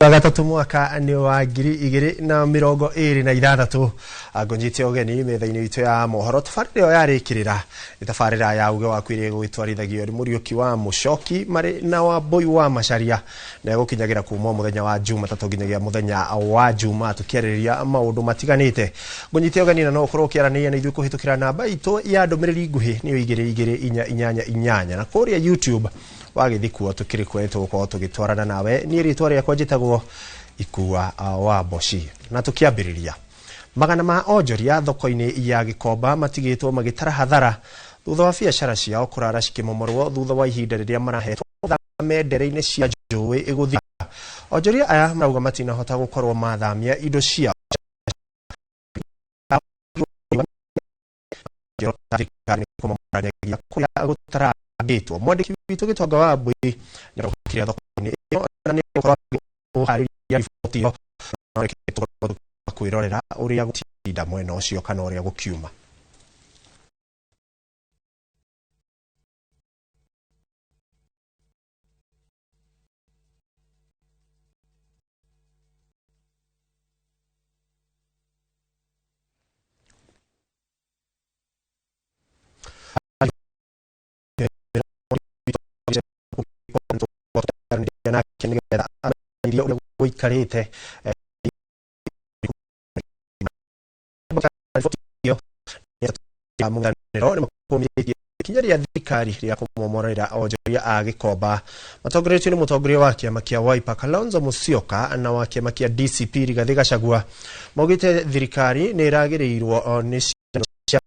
Gatatũ mwaka nĩ wa 2026. Ngũnyite ũgeni metha-inĩ itũ ya mohoro. Tabarĩra ĩyo yarĩkĩrĩra nĩ tabarĩra ya uge waku ĩrĩa ĩgũgĩtwarithagio nĩ Mũriũki wa Mũcoki marĩ na Wambũi wa Macharia, na ĩgũkinyagĩra kuma mũthenya wa Jumatatũ nginyagia mũthenya wa Juma, tũkĩarĩrĩria maũndũ matiganĩte. Ngũnyite ũgeni na no ũkorwo ũkĩaranĩria na ithuĩ kũhĩtũkĩra namba itũ ya ndũmĩrĩri nguhĩ, nĩyo 22488, na kũrĩa YouTube wagĩthiĩ kuo tũkĩrĩ kuo nĩtũgũkorwo tũgĩtwarana nawe. Niĩ rĩtwa rĩakwa njĩtagwo Ikua wa Mboci. Na tũkĩambĩrĩria, magana ma onjoria thoko-inĩ ya Gĩkomba matigĩtwo magĩtara hathara thutha wa biacara ciao kũrara cikĩmomorwo thutha wa ihinda rĩrĩa marahetwo thame ndere-inĩ cia njũĩ gũthira. Onjoria aya marauga matinahota gũkorwo mathamia indo ciao kũrĩa gũtarangĩtwo. Mwandĩki witũ Gĩtonga wa Mbui nĩarokire thoko-inĩ ĩyo na nĩegũkorwo akĩharĩria riboti ĩyo. No reke tũkorwo kwĩrorera ũrĩa gũtinda mwena ũcio kana ũrĩa gũkiuma. Nake nĩgetha amenyithie ũrĩa gũikarĩte. Nĩmakũmĩrĩtie ikinya rĩa thirikari rĩa kũmomorera onjoria a Gĩkomba matongoretio nĩ mũtongoria wa kĩama kĩa Wiper Kalonzo Musyoka na wa kĩama kĩa DCP Rigathĩ Gachagua. Maugĩte thirikari nĩ ĩragĩrĩirwo nĩ cia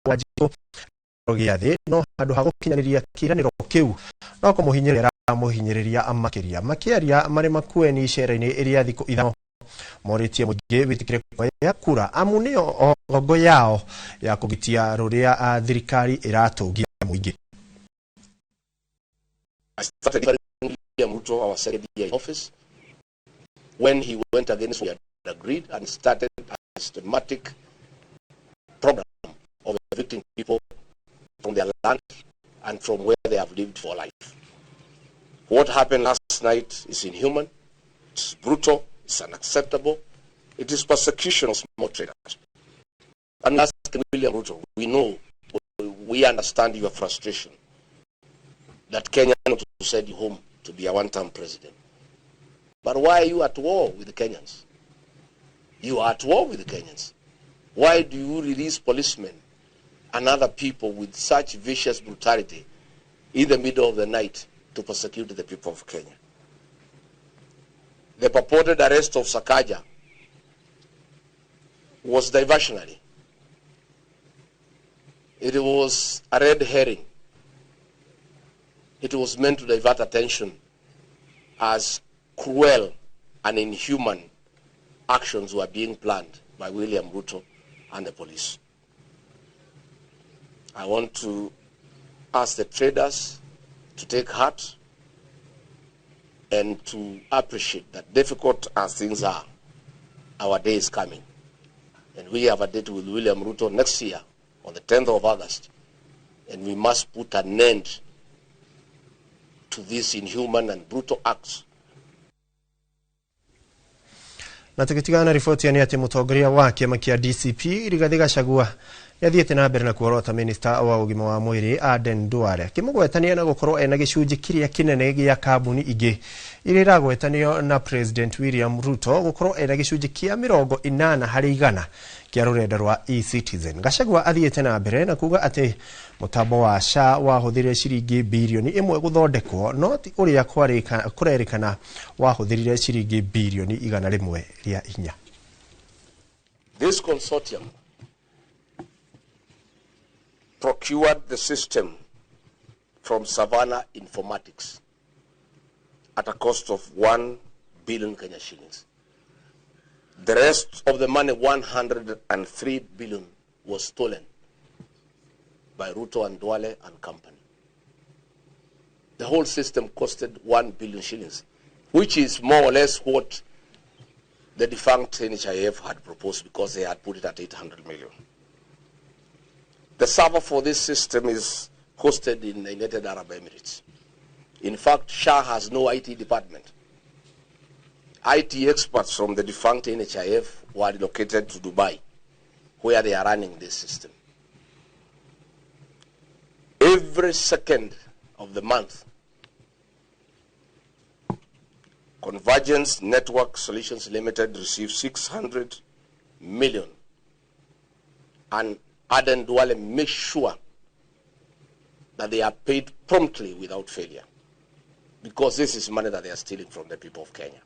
wanjikũ gĩa thĩ, no handũ ha gũkinyanĩria kĩĩranĩro kĩu no kũmũhinyĩrĩria mũhinyĩrĩria makĩria. Makĩaria marĩ Makueni icera-inĩ rĩa thikũ 5, morĩtie mũingĩ wĩtĩkĩre kuoya kura amu nĩyo ngongo yao ya kũgitia rũrĩa thirikari ĩratũngia mũingĩ. I started William Ruto, our second year in office, when he went against what we had agreed and started a systematic program of evicting people from their land and from where they have lived for life. What happened last night is inhuman, it's brutal, it's unacceptable, it is persecution of small traders. And ask William Ruto, we know, we understand your frustration that Kenya want to send you home to be a one-term president. But why are you at war with the Kenyans? You are at war with the Kenyans. Why do you release policemen and other people with such vicious brutality in the middle of the night to persecute the people of Kenya? The purported arrest of Sakaja was diversionary. It was a red herring. It was meant to divert attention as cruel and inhuman actions were being planned by William Ruto and the police. I want to ask the traders to take heart and to appreciate that difficult as things are, our day is coming. And we have a date with William Ruto next year on the 10th of August. And we must put an end to these inhuman and brutal acts. Na tũgĩtigana na riboti nĩ atĩ mũtongoria wa kĩama kĩa DCP Rigathĩ Gachagua nĩathiĩte na mbere na kuorota minista wa ũgima wa mwĩrĩ Aden Duale, akĩmũgwetania na gũkorwo ena gĩcunjĩ kĩrĩa kĩnene gĩa kambuni ingĩ iria iragwetanio na President William Ruto gũkorwo ena gĩcunjĩ kĩa 80% kĩa rũrenda rwa eCitizen. Gachagua athiĩte na mbere na kuga atĩ mũtambo wa SHA wahũthĩrire ciringi birioni 1 gũthondekwo, no ti ũrĩa kũrerĩkana wahũthĩrire ciringi birioni 104. This consortium procured the system from Savannah Informatics at a cost of 1 billion Kenya shillings. The rest of the money, 103 billion, was stolen by Ruto and Duale and company. The whole system costed 1 billion shillings, which is more or less what the defunct NHIF had proposed, because they had put it at 800 million. The server for this system is hosted in the United Arab Emirates. In fact, SHA has no IT department. IT experts from the defunct NHIF were relocated to Dubai, where they are running this system. Every second of the month, Convergence Network Solutions Limited receives 600 million, and Aden Duale makes sure that they are paid promptly without failure, because this is money that they are stealing from the people of Kenya.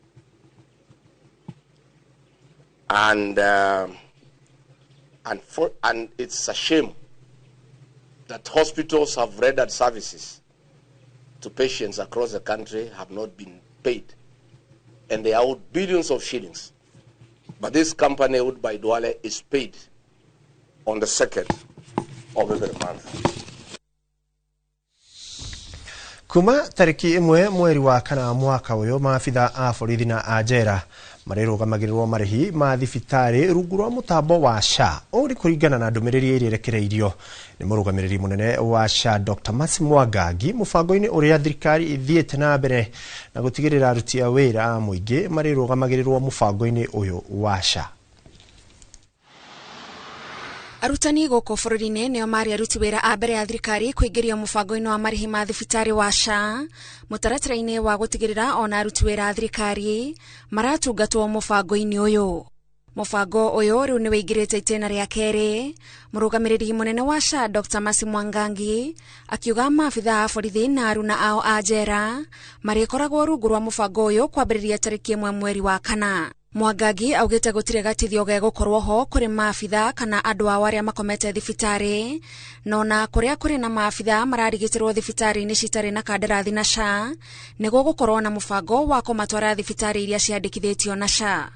And it's a shame that hospitals have rendered services to patients across the country have not been paid, and they are owed billions of shillings. But this company owned by Duale is paid on the 2nd of every month. Kuma tariki 1 mweri wa kana mwaka uyu maabitha a borithi na a njera marĩrũgamagĩrĩrwo marĩhi ma thibitarĩ rungu rwa mũtambo wa SHA. Ũũ nĩ kũringana na ndũmĩrĩri ĩrĩa ĩrekereirio nĩ mũrũgamĩrĩri mũnene wa SHA Dr. Mercy Mwangangi mũbango-inĩ ũrĩa thirikari ĩthiĩte na mbere na gũtigĩrĩra aruti a wĩra a mũingĩ marĩrũgamagĩrĩrwo mũbango-inĩ ũyũ wa SHA. Arutani gũkũ bũrũri-inĩ nĩo marĩ aruti wĩra a mbere ya thirikari kũingĩrio mũbango-inĩ wa marĩhi ma thibitarĩ wa SHA mũtaratara-inĩ wa gũtigĩrĩra ona aruti wĩra a thirikari maratungatwo mũbango-inĩ ũyũ. Mũbango ũyũ rĩu nĩ wĩingĩrĩte itĩna rĩa kerĩ. Mũrũgamĩrĩri mũnene wa SHA Dr. Mercy Mwangangi akiuga maabitha a borithi na aruna ao a njera marĩkoragwo rungu rwa mũbango ũyũ kwambĩrĩria tarĩki 1 mweri wa kana. Mwangangi augĩte gũtirĩ gatithio gegũkorwo ho kũrĩ maabitha kana andũ ao arĩa makomete thibitarĩ, no na kũrĩa kũrĩ na maabitha mararigitĩrwo thibitarĩ-inĩ citarĩ na kandarathi na SHA nĩguo gũkorwo na mũbango wa kũmatwara thibitarĩ iria ciandĩkithĩtio na SHA.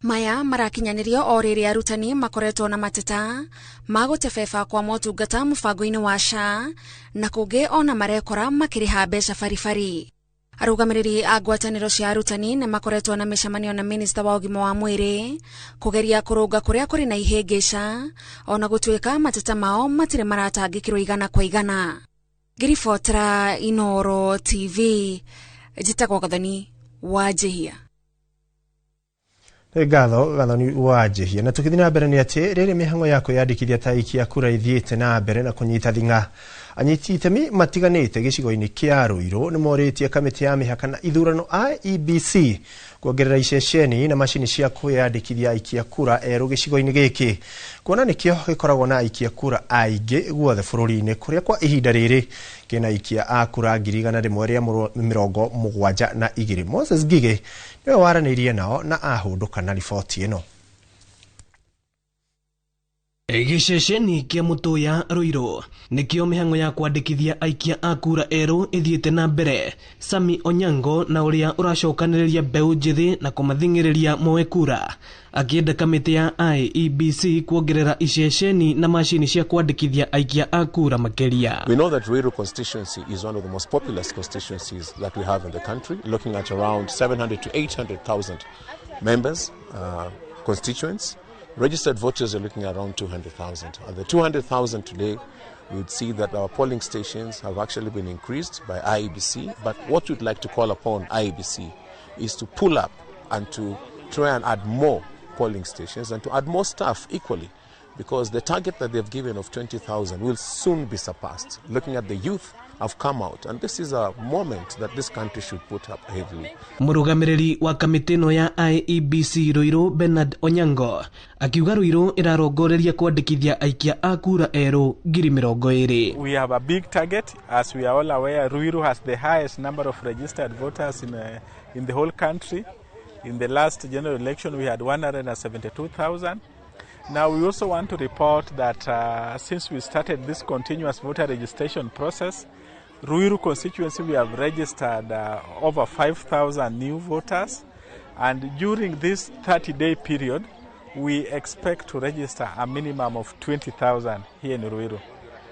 Maya marakinyanĩrio o rĩrĩa arutani makoretwo na mateta ma gũtebeba kwa motungata mũbango-inĩ wa SHA na kũngĩ ona marekora makĩrĩha mbeca baribari. Arũgamĩrĩri a ngwatanĩro cia arutani nĩ makoretwo na mĩcemanio na minista wa ũgima wa mwĩrĩ kũgeria kũrũnga kũrĩa kũrĩ na ihĩngĩca ona gũtuĩka mateta mao matirĩ maratangĩkĩrwo igana kwa igana. Ngĩribotera Inooro TV, njĩtagwo Gathoni wa Njihia. Ngatho Gathoni wa Njihia. Na tũgĩthiĩ na mbere nĩ atĩ rĩrĩ mĩhang'o ya kwĩyandĩkithia ta aikia kura ithiĩte na mbere na kũnyita thing'a, anyiti itemi matiganĩte gĩcigo-inĩ kĩa Ruiru nĩ morĩtie kamĩtĩ ya mĩhaka na ithurano IEBC kuongerera iceceni na macini cia kwĩyandĩkithia aikia kura erũ gĩcigo-inĩ gĩkĩ, kuona nĩkĩo gĩkoragwo na aikia kura aingĩ guothe bũrũri-inĩ, kũrĩa kwa ihinda rĩrĩ kĩna aikia a kura 172,072. Moses Ngigĩ nĩwe waranĩirie nao na ahũndũka na riboti ĩno. Gĩceceni kĩa Mũtũya Ruiru nĩkĩo mĩhang'o ya kwandĩkithia aikia a kura erũ ĩthiĩte na mbere. Sami Onyango na ũrĩa ũracokanĩrĩria mbeũ njĩthĩ na kũmathing'ĩrĩria moe kura akĩenda kamĩtĩ ya IEBC kuongerera iceceni na macini cia kwandĩkithia aikia a kura makĩria. We know that Ruiru constituency is one of the most populous constituencies that we have in the country, looking at around 700 to 800,000 members, constituents. Registered voters are looking at around 200,000. And the 200,000 today, we would see that our polling stations have actually been increased by IEBC. But what we'd like to call upon IEBC is to pull up and to try and add more polling stations and to add more staff equally, because the target that they've given of 20,000 will soon be surpassed. Looking at the youth have come out, and this is a moment that this country should put up heavily. Mũrũgamĩrĩri wa kamĩtĩ ĩno ya IEBC Ruiru Bernard Onyango akiuga Ruiru ĩrarongoreria kwandĩkithia aikia a kura erũ 20,000. We have a big target. As we are all aware, Ruiru has the highest number of registered voters in the whole country. In the last general election, we had 172,000. Now, we also want to report that since we started this continuous voter registration process, Ruiru constituency, we have registered over 5,000 new voters. And during this 30-day period, we expect to register a minimum of 20,000 here in Ruiru.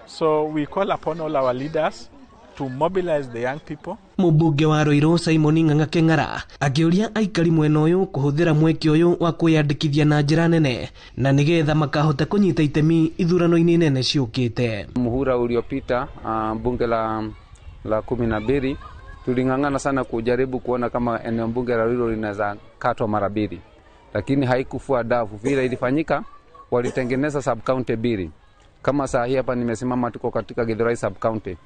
So we call upon all our leaders to mobilize the young people. Mũmbunge wa Ruiru Simon Ng'ang'a Kĩng'ara akĩũria aikari mwena ũyũ kũhũthĩra mweke ũyũ wa kwĩyandĩkithia na njĩra nene na nĩgetha makahota kũnyita itemi ithurano-inĩ nene ciũkĩte. Muhula uliopita bunge la 12 Tuling'ang'ana sana kujaribu kuona kama eneo bunge la Ruiru linaweza katwa mara mbili, lakini haikufua dafu. Vile ilifanyika, walitengeneza sub county mbili. Kama saa hii hapa nimesimama, tuko katika Githurai sub county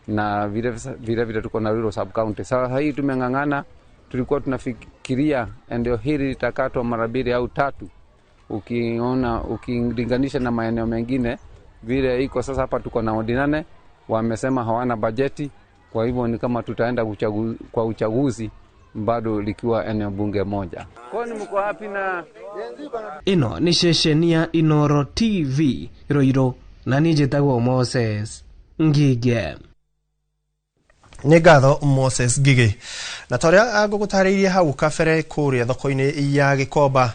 na vile vile, vile tuko na Ruiru sub county. Sasa hii tumeng'ang'ana, tulikuwa tunafikiria eneo hili litakatwa mara mbili au tatu, ukiona ukilinganisha na maeneo mengine vile iko sasa. Hapa tuko na wodi 8, wamesema hawana bajeti, kwa hivyo ni kama tutaenda kwa uchaguzi bado likiwa eneo bunge moja. Kwani mko wapi na Ĩno nĩ ceceni ya Inoro TV Ruiru na niĩ njĩtagwo Moses Ngige. Nĩ ngatho Moses Ngigĩ. Na ta ũrĩa ngũgũtarĩirie hau kabere, kũrĩa thoko-inĩ ya Gĩkomba,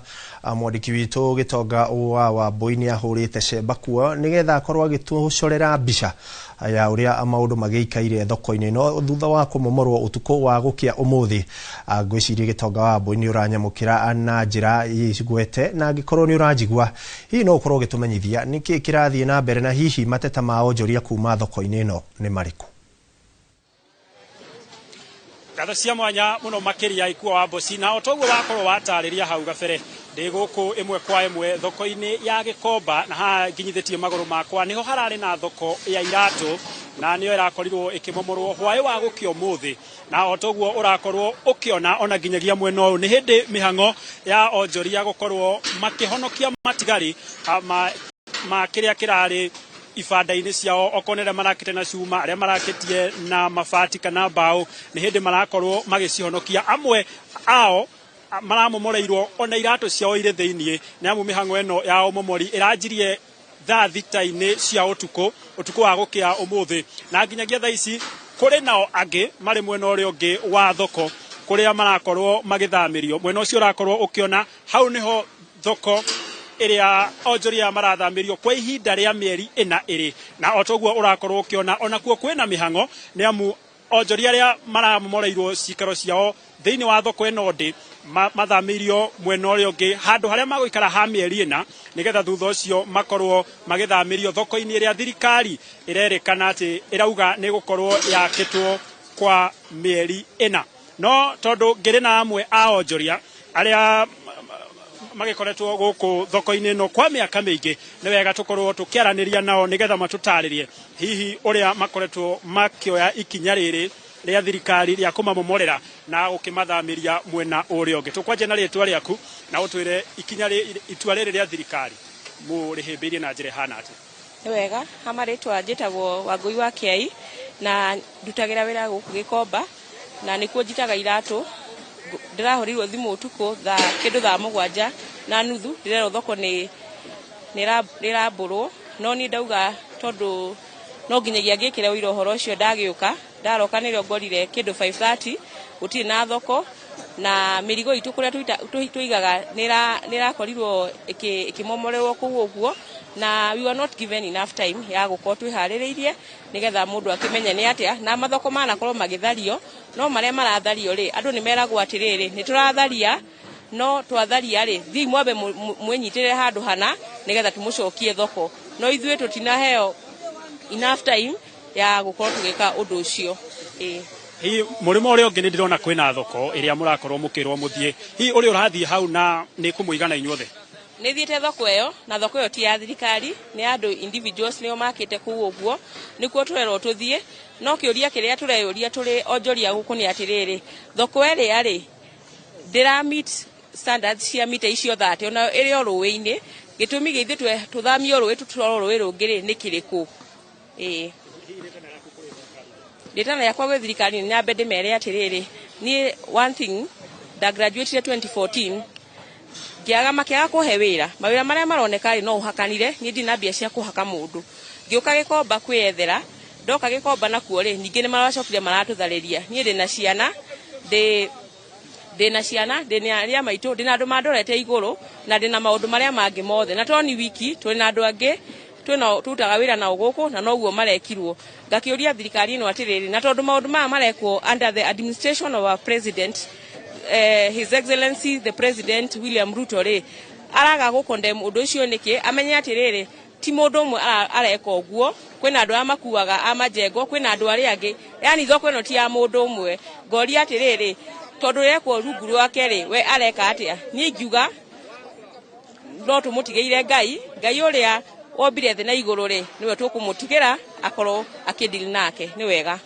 mwandĩki witũ Gĩtonga wa Wambũi nĩ ahũrĩte cemba kuo nĩgetha akorwo agĩtũcorera mbica ya ũrĩa maũndũ magĩikaire thoko-inĩ no thutha wa kũmomorwo ũtukũ wa gũkĩa ũmũthĩ. Ngwĩciria Gĩtonga wa Wambũi nĩ ũranyamũkĩra na njĩra ĩgwete, na angĩkorwo nĩ ũranjigua, hihi no ũkorwo ũgĩtũmenyithia nĩkĩ kĩrathiĩ na mbere na hihi mateta ma onjoria kuma thoko-inĩ ĩno nĩ marĩkũ? Ngatho cia mwanya muno makiria, Ikuo wa Mboci. Na otoguo wakorwo watarĩria hau gabere, ndĩ gũkũ ĩmwe kwa ĩmwe thoko-inĩ ya Gĩkomba, na haha nginyithĩtie magũrũ makwa nĩho hararĩ na thoko ya iratũ, na nĩyo ĩrakorirwo ĩkĩmomorwo hwaĩ wa gũkĩa ũmũthĩ. Na otoguo ũrakorwo ũkĩona, ona nginyagia mwena ũyũ nĩ hĩndĩ mĩhang'o ya onjoria gũkorwo makĩhonokia matigari ma kĩrĩa kĩrarĩ ibanda-inĩ ciao, okorwo nĩ arĩa marakĩte na cuma, arĩa marakĩtie na mabati kana mbaũ, nĩ hĩndĩ marakorwo magĩcihonokia. Amwe ao maramomoreirwo ona iratũ ciao irĩ thĩiniĩ, nĩ amu mĩhang'o ĩno ya ũmomori ĩranjirie thaa 6-inĩ cia ũtukũ, ũtukũ wa gũkĩa ũmũthĩ, na nginyagia thaa ici kũrĩ nao angĩ marĩ mwena ũrĩa ũngĩ wa thoko kũrĩa marakorwo magĩthamĩrio. Mwena ũcio ũrakorwo ũkĩona hau nĩho thoko ĩrĩa onjoria marathamĩrio kwa ihinda rĩa mĩeri 4 ĩrĩ, na o toguo ũrakorwo ũkĩona onakuo kwĩna mĩhang'o, nĩ amu onjoria arĩa maramomoreirwo cikaro ciao thĩinĩ wa thoko ĩno ndĩ mathamĩirio mwena ũrĩa ũngĩ, handũ harĩa magũikara ha mĩeri 4, nĩgetha thutha ũcio makorwo magĩthamĩrio thoko-inĩ ĩrĩa thirikari ĩrerĩkana atĩ ĩrauga nĩ gũkorwo yakĩtwo kwa mĩeri 4. No tondũ ngĩrĩ na amwe a onjoria arĩa magĩkoretwo gũkũ thoko-inĩ ĩno kwa mĩaka mĩingĩ, nĩ wega tũkorwo tũkĩaranĩria nao nĩgetha matũtarĩrie hihi ũrĩa makoretwo makĩoya ikinya rĩrĩ rĩa thirikari rĩa kũmamomorera na gũkĩmathamĩria mwena ũrĩa ũngĩ. Tũkwanjia na rĩtwa rĩaku na ũtwĩre ikinya itua rĩrĩ rĩa thirikari mũrĩhĩmbĩirie na njĩra ĩhana atĩa? Nĩ wega, ha marĩtwa njĩtagwo Wangũi wa Kĩai na ndutagĩra wĩra gũkũ Gĩkomba na nĩkuo njitaga iratũ. Ndĩrahũrĩirwo thimũ ũtukũ thaa kĩndũ thaa 7:30, ndĩrerwo thoko nĩ nĩrambũrwo, no niĩ ndauga tondũ no nginyagia ngĩkĩre ũira ũhoro ũcio. Ndagĩũka, ndaroka nĩrĩo ngorire kĩndũ 5:30 gũtirĩ na thoko, na mĩrigo itũ kũrĩa tũigaga nĩrakorirwo ĩkĩmomorerwo kũu ũguo, na we were not given enough time ya gũkorwo twĩharĩrĩirie nĩgetha mũndũ akĩmenye nĩ atĩa. Na mathoko manakorwo magĩthario, no marĩa marathario rĩ, andũ nĩ meragwo atĩrĩrĩ, nĩ tũratharia, no twatharia rĩ, thiĩ mwambe mwĩnyitĩrĩre handũ hana nĩgetha tũmũcokie thoko, no ithuĩ tũtinaheo enough time ya gũkorwo tũgĩka ũndũ ũcio, ĩĩ. Hihi mũrĩmo ũrĩa ũngĩ nĩ ndĩrona kwĩna thoko ĩrĩa mũrakorwo mũkĩrwo mũthiĩ, hihi ũrĩa ũrathiĩ hau na nĩ kũmũigana inyuothe? Nĩ thiĩte thoko ĩyo, na thoko ĩyo ti ya thirikari, nĩ ya andũ individuals nĩo makĩte kũu ũguo, nĩkuo tũrerwo tũthiĩ. No kĩũria kĩrĩa tũreyũria tũrĩ onjoria gũkũ nĩ atĩrĩrĩ, thoko ĩrĩa rĩ ndĩra meet standards cia mita icio 30, ona ĩrĩ o rũĩ-inĩ. Gĩtũmi gĩa ithuĩ tũthamio rũĩ tũtwarwo rũĩ rũngĩ rĩ nĩ kĩrĩkũ? Ĩĩ, rĩtana rĩakwa gwĩ thirikari nĩ nyambe ndĩmere atĩrĩrĩ, niĩ one thing, ndagraduatire 2014, ngĩaga, makĩaga kũhe wĩra. Mawĩra marĩa maroneka rĩ, no ũhakanire, niĩ ndirĩ na mbia cia kũhaka mũndũ. Ngĩũka Gĩkomba kwĩyethera. Ndoka Gĩkomba nakuo rĩ, ningĩ nĩ maracokire maratũtharĩria. Niĩ ndĩna ciana, ndĩna ciana, ndĩna arĩa maitũ, ndĩna andũ mandorete igũrũ, na ndĩna maũndũ marĩa mangĩ mothe, na to ni wiki, tũrĩ na andũ angĩ twĩna tũrutaga wĩra nao gũkũ na noguo marekirwo. Ngakĩũria thirikari ĩno atĩrĩrĩ, na tondũ maũndũ maya marekwo under the administration of our president, His Excellency the President William Ruto rĩ, araga gũ condemn ũndũ ũcio nĩkĩ? Amenye atĩrĩrĩ, Ti mũndũ ũmwe areka ũguo, kwĩna andũ arĩa makuaga a majengo, kwĩna andũ arĩa angĩ, yani thoko ĩno ti ya mũndũ ũmwe. Ngoria atĩrĩrĩ, tondũ ĩrekwo rungu rwake rĩ, we areka atĩa? Niĩ ingiuga no tũmũtigĩire Ngai, Ngai ũrĩa wombire thĩ na igũrũ rĩ, nĩwe tũkũmũtigĩra akorwo akĩndiri nake, nĩ wega.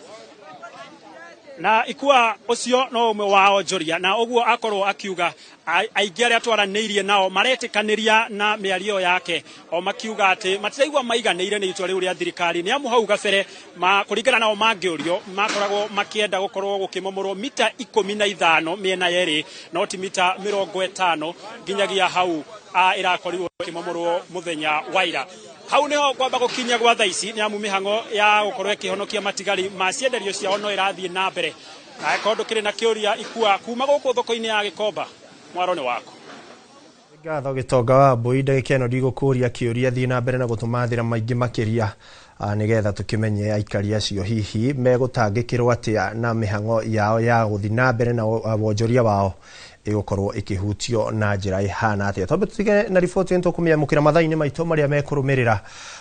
Na ikua ucio no umwe wa onjoria na uguo akorwo akiuga aingĩ arĩa twaranĩirie nao maretĩkanĩria na mĩario yake, o makiuga atĩ matiraigua maiganĩire nĩ itua rĩu rĩa thirikari, nĩ amu hau gabere kũringana nao mangĩũrio makoragwo makĩenda gũkorwo gũkĩmomorwo mita 15 mĩena yerĩ, no ti mita 50 nginyagia hau ĩrakorirwo ĩkĩmomorwo mũthenya wa ira. Hau niho kwamba gũkinya gwa thaa ici, nĩ amu mĩhang'o ya gũkorwo ĩkĩhonokia matigari ma cienderio ciao no ĩrathiĩ na mbere. Na angĩkorwo ndũkĩrĩ na kĩũria ikua kuma gũkũ thoko-inĩ ya Gĩkomba, mwaro nĩ waku. Ngatho Gĩtonga wa Mbui, ndagĩka ĩno ndigũkũria kĩũria, thiĩ na mbere na gũtũmathĩra maingĩ makĩria nĩgetha tũkĩmenye aikari acio hihi megũtangĩkĩrwo atĩa na mĩhang'o yao ya gũthiĩ na mbere na wonjoria wao ĩgũkorwo ĩkĩhutio na njĩra ĩhana atĩa. Twambe tũtige na riboti ĩno tũkũmĩamũkĩra mathaa-inĩ maitũ marĩa mekũrũmĩrĩra.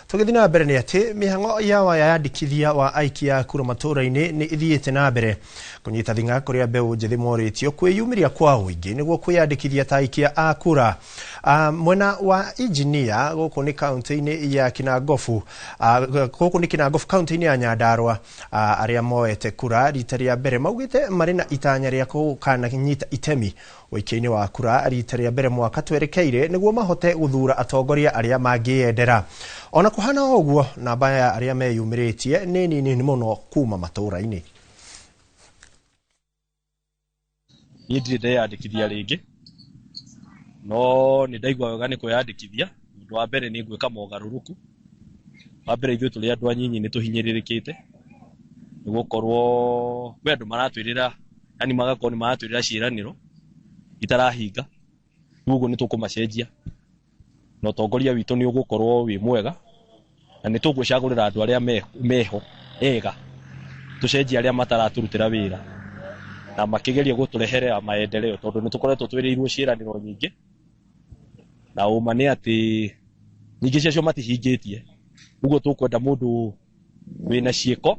Tũgĩthiĩ na mbere nĩ atĩ mĩhang'o ya wayandĩkithia wa aikia a kura matũũra-inĩ nĩ ĩthiĩte na mbere kũnyita thing'a kũrĩa mbeũ njĩthĩ morĩtio kwĩyumĩria kwa ũingĩ nĩguo kwĩyandĩkithia ta aikia a kura. Mwena wa injinia gũkũ nĩ kaunti-inĩ ya Kinangofu, gũkũ nĩ Kinangofu kaunti-inĩ ya Nyandarua, arĩa moete kura rita rĩa mbere maugĩte marĩ na itanya rĩa gũkananyita itemi ũikia-inĩ wa kura rita rĩa mbere mwaka twerekeire nĩguo mahote gũthura atongoria arĩa mangĩyendera. Ona kũhana o ũguo, namba ya arĩa meyumĩrĩtie nĩ nini mũno kuma matũũra-inĩ. Niĩ ndirĩ ndeyandĩkithia rĩngĩ, no nĩ ndaigua wega nĩ kwĩyandĩkithia. Ũndũ wa mbere nĩ ngwĩka mogarũrũku. Wa mbere ithuĩ tũrĩ andũ anyinyi nĩ tũhinyĩrĩrĩkĩte nĩ gũkorwo kwĩ andũ maratwĩrĩra, yani magakorwo nĩ maratwĩrĩra ciĩranĩro itarahinga. Rĩu ũguo nĩ tũkũmacenjia na ũtongoria witũ nĩ ũgũkorwo wĩ mwega, na nĩ tũgwĩcagũrĩra andũ arĩa meho ega, tũcenjie arĩa mataratũrutĩra wĩra na makĩgeria gũtũrehere maendeleo, tondũ nĩ tũkoretwo twĩrĩirwo ciĩranĩro nyingĩ na ũma nĩ atĩ nyingĩ ciacio matihingĩtie. Ũguo tũkwenda mũndũ wĩna ciĩko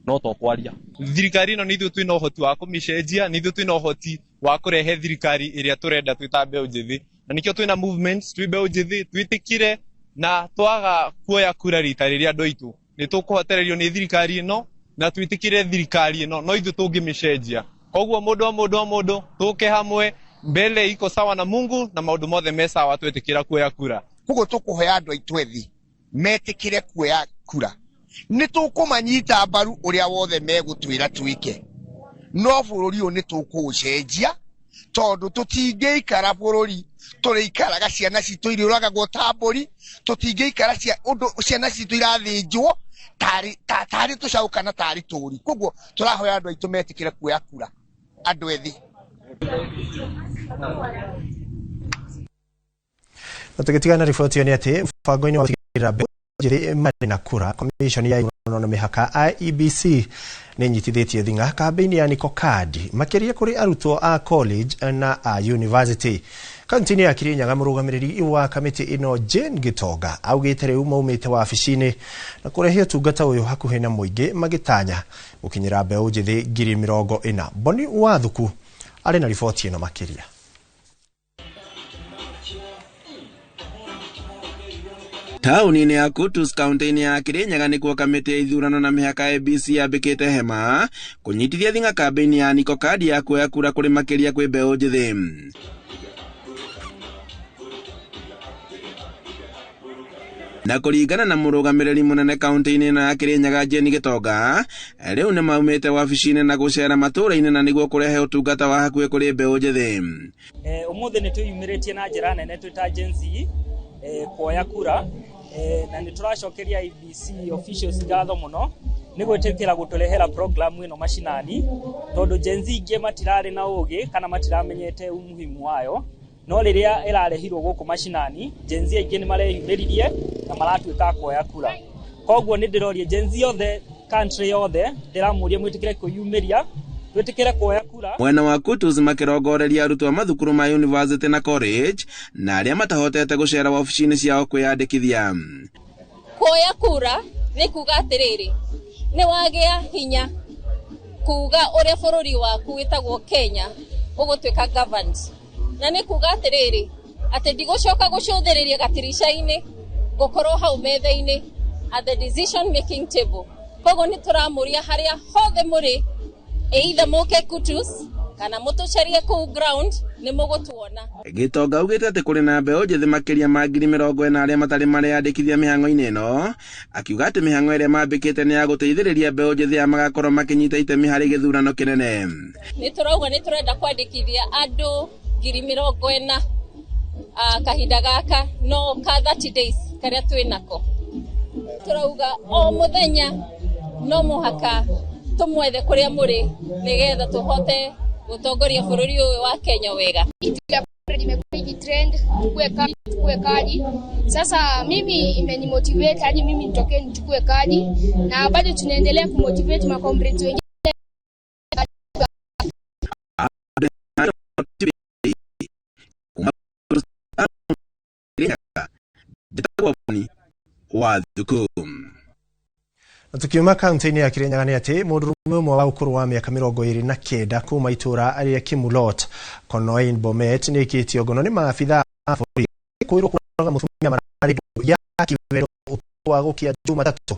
no to kwaria. Thirikari ĩno nĩ ithuĩ twĩna ũhoti wa kũmĩcenjia, nĩ ithuĩ twĩna ũhoti wa kũrehe thirikari ĩrĩa tũrenda twĩ ta mbeũ njĩthĩ, na nĩkĩo twĩna movements twĩ mbeũ njĩthĩ twĩtĩkire, na twaga kuoya kura rita rĩrĩa andũ aitũ nĩ tũkũhotererio nĩ thirikari ĩno na twĩtĩkire thirikari ĩno, no ithuĩ tũngĩmĩcenjia. Koguo mũndũ o mũndũ o mũndũ tũke hamwe, mbele iko sawa na Mungu na maũndũ mothe me sawa twĩtĩkĩra kuoya kura. Koguo tũkũhoya andũ aitũ ethĩ metĩkĩre kuoya kura, nĩ tũkũmanyita mbaru ũrĩa wothe megũtwĩra twĩke, no bũrũri ũyũ nĩ tũkũũcenjia tondũ tũtingĩikara bũrũri tũrĩikaraga ciana citũ irĩũragagwo ta mbũri, tũtingĩikara ũndũ ciana citũ irathĩnjwo tarĩ tũcaũ kana tarĩ tũri. Koguo tũrahoya andũ aitũ metĩkĩre kuoya kura, andũ ethĩ. Na tũgĩtigana na riboti ĩyo nĩ atĩ mũbango-inĩ wa gũtigĩrĩra mbeũ njĩthĩ marĩ na kura, Commission ya ithurano na mĩhaka IEBC nĩ ĩnyitithĩtie thing'a kambĩini ya Niko Kadi makĩria kũrĩ arutwo a college na a university. Kaunti-inĩ ya Kirinyaga, mũrũgamĩrĩri wa kamĩtĩ ĩno Jane Gĩtonga augĩte rĩu maumĩte wabici-inĩ na kũrehe ũtungata ũyũ hakuhĩ na mũingĩ, magĩtanya gũkinyĩra mbeũ njĩthĩ 40,000. Boni Wathuku arĩ na riboti ĩno makĩria. Taũni-inĩ ya Kutus kaunti-inĩ ya Kirinyaga nĩkuo kamĩtĩ ya ithurano na mĩhaka ABC yambĩkĩte hema kũnyitithia thing'a kambĩini ya Niko Kadi ya kuoya kura kũrĩ makĩria kwĩ mbeũ njĩthĩ. Na kũringana na mũrũgamĩrĩri mũnene kaunti-inĩ ĩno ya Kirinyaga Jane Gĩtonga, rĩu nĩ maumĩte wabici-inĩ na gũcera matũũra-inĩ na nĩguo kũrehe ũtungata wa hakuhĩ kũrĩ mbeũ njĩthĩ. Ũmũthĩ nĩ twĩyumĩrĩtie na njĩra nene twĩ ta Gen Z kuoya kura, na nĩ tũracokeria IEBC officials ngatho mũno nĩ gwĩtĩkĩra gũtũrehera program ĩno macinani, tondũ Gen Z ingĩ matirarĩ na ũgĩ kana matiramenyete umuhimu wayo, no rĩrĩa ĩrarehirwo gũkũ macinani Gen Z aingĩ nĩ mareyumĩririe na maratuĩka a kuoya kura. Koguo nĩ ndĩroria Gen Z yothe, country yothe, ndĩramũria mwĩtĩkĩre kwĩyumĩria, twĩtĩkĩre kuoya kura. Mwena wa Kutus makĩrongoreria arutwo a mathukuru ma university na college na arĩa matahotete gũcera wabici-inĩ ciao kwĩyandĩkithia. Kuoya kura nĩ kuga atĩrĩrĩ, nĩ wagĩa hinya kuga ũrĩa bũrũri waku wĩtagwo Kenya ũgũtuĩka governed. Na nĩ kuga atĩrĩrĩ, atĩ ndigũcoka gũcũthĩrĩria gatirica-inĩ, ngũkorwo hau metha-inĩ at the decision making table. Koguo nĩ tũramũria harĩa hothe mũrĩ, either mũke Kutus kana mũtũcarie kũu ground, nĩ mũgũtuona. Gĩtonga augĩte atĩ kũrĩ na mbeũ njĩthĩ makĩria ma 40,000 arĩa matarĩ mareyandĩkithia mĩhang'o-inĩ ĩno, akiuga atĩ mĩhang'o ĩrĩa mambĩkĩte nĩ ya gũteithĩrĩria mbeũ njĩthĩ aya magakorwo makĩnyita itemi harĩ gĩthurano kĩnene. Nĩ tũrauga nĩ tũrenda kwandĩkithia andũ 40,000 kahinda gaka no ka 30 days karĩa twĩ nako. Tũrauga o mũthenya no mũhaka tũmwethe kũrĩa mũrĩ nĩgetha tũhote gũtongoria bũrũri ũyũ wa Kenya wega. Imekuwa ikitrend tukue kadi. Sasa mimi imenimotivate hadi mimi nitokee nichukue kadi, na bado tunaendelea kumotivate macomrades wengine. Wa thukũ. Na tukiuma kaunti-inĩ ya Kirinyaga nĩ atĩ mũndũrũme ũmwe wa ũkũrũ wa mĩaka 29 kuma itũra rĩa Kimulot Konoin Bomet nĩ aikĩtio ngono nĩ maabitha a borithi kwĩrwo kũraga mũtumia mararĩ ndũgũ ya kĩwendo ũtukũ wa gũkia Jumatatũ.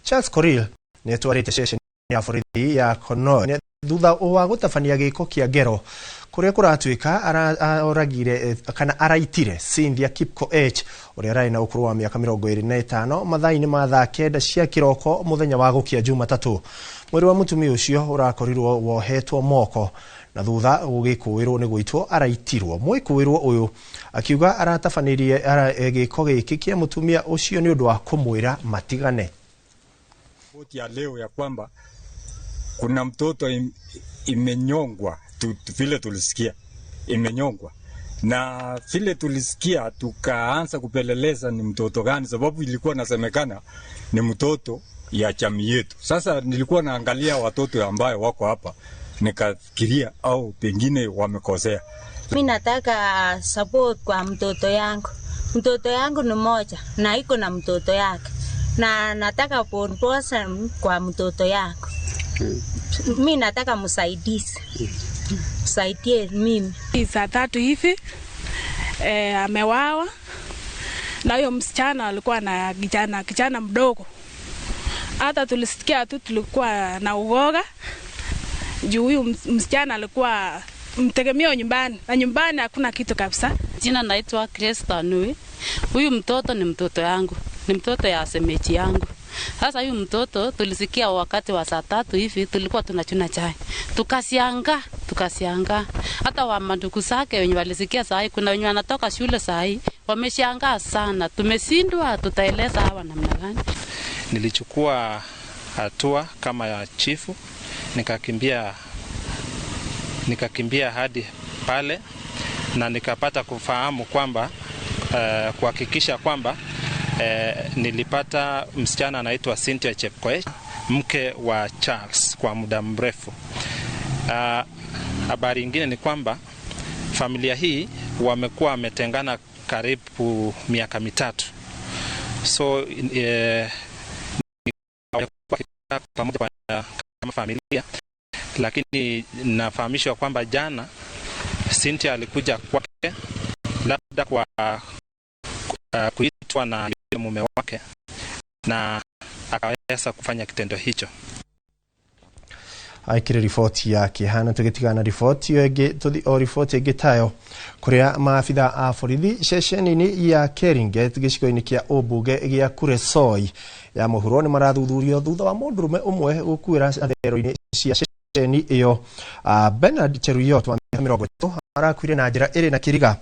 Charles Korir nĩ atwarĩte ceceni ya borithi ya Konoin thutha wa gũtabania gĩko kĩa ngero kũrĩa kũratuĩka aroragire kana araitire Cynthia Kipkoech ũrĩa ararĩ na ũkũrũ wa mĩaka 25 mathaa-inĩ ma thaa 9 cia kĩroko mũthenya wa gũkia Jumatatũ. Mwĩrĩ wa mũtumia ũcio ũrakorirwo wohetwo moko na thutha gũgĩkũĩrwo nĩ gũitwo araitirwo. Mwĩkũĩrwo ũyũ akiuga aratabanirie gĩko gĩkĩ kĩa mũtumia ũcio nĩ ũndũ wa kũmwĩra matigane. Ripoti ya leo ya kwamba kuna mtoto imenyongwa vile tulisikia imenyongwa, na vile tulisikia tukaanza kupeleleza ni mtoto gani, sababu ilikuwa nasemekana ni mtoto ya jamii yetu. Sasa nilikuwa naangalia watoto ambayo wako hapa nikafikiria au pengine wamekosea. Mimi nataka support kwa mtoto yangu. Mtoto yangu ni moja na iko na mtoto yake, na nataka proposal kwa mtoto yangu. Mimi nataka msaidizi. Msaidie mimi. Saa 3 hivi amewawa na huyo msichana alikuwa na kijana mdogo. Hata tulisikia tu tulikuwa na uoga juu huyu msichana alikuwa mtegemeo nyumbani, na nyumbani hakuna kitu kabisa. Jina naitwa Krista Nui. Huyu mtoto ni mtoto yangu, ni mtoto ya semeji yangu. Sasa huyu mtoto tulisikia wakati wa saa 3 hivi tulikuwa tunachuna chai. Tukasianga. Hata wa mandugu zake wenye walisikia saa hii, kuna wenye wanatoka shule saa hii, wameshangaa sana. Tumeshindwa tutaeleza hawa namna gani. Nilichukua hatua kama ya chifu, nikakimbia hadi pale na nikapata kufahamu kwamba kuhakikisha kwamba nilipata msichana anaitwa Cynthia Chepkoech, mke wa Charles kwa muda mrefu. Habari nyingine ni kwamba familia hii wamekuwa wametengana karibu miaka 3. So pamoja kama familia, lakini nafahamishwa kwamba jana Cynthia alikuja kwake labda kwa kuitwa na mume wake na akaweza kufanya kitendo hicho. Aikire riboti ya kihana tugitigana riboti iyo ĩngĩ tũthi o riboti ĩngĩ tayo kũrĩa maabitha a borithi ceceni-inĩ ya Keringet gĩcigo-inĩ kĩa ũmbunge gĩa Kuresoi ya mũhuro nĩ marathuthurio thutha wa mũndũrũme ũmwe gũkuĩra thero-inĩ cia ceceni ĩyo. Bernard Cheruiyot wa mĩaka 30 arakuire na njĩra ĩrĩ na kĩriga.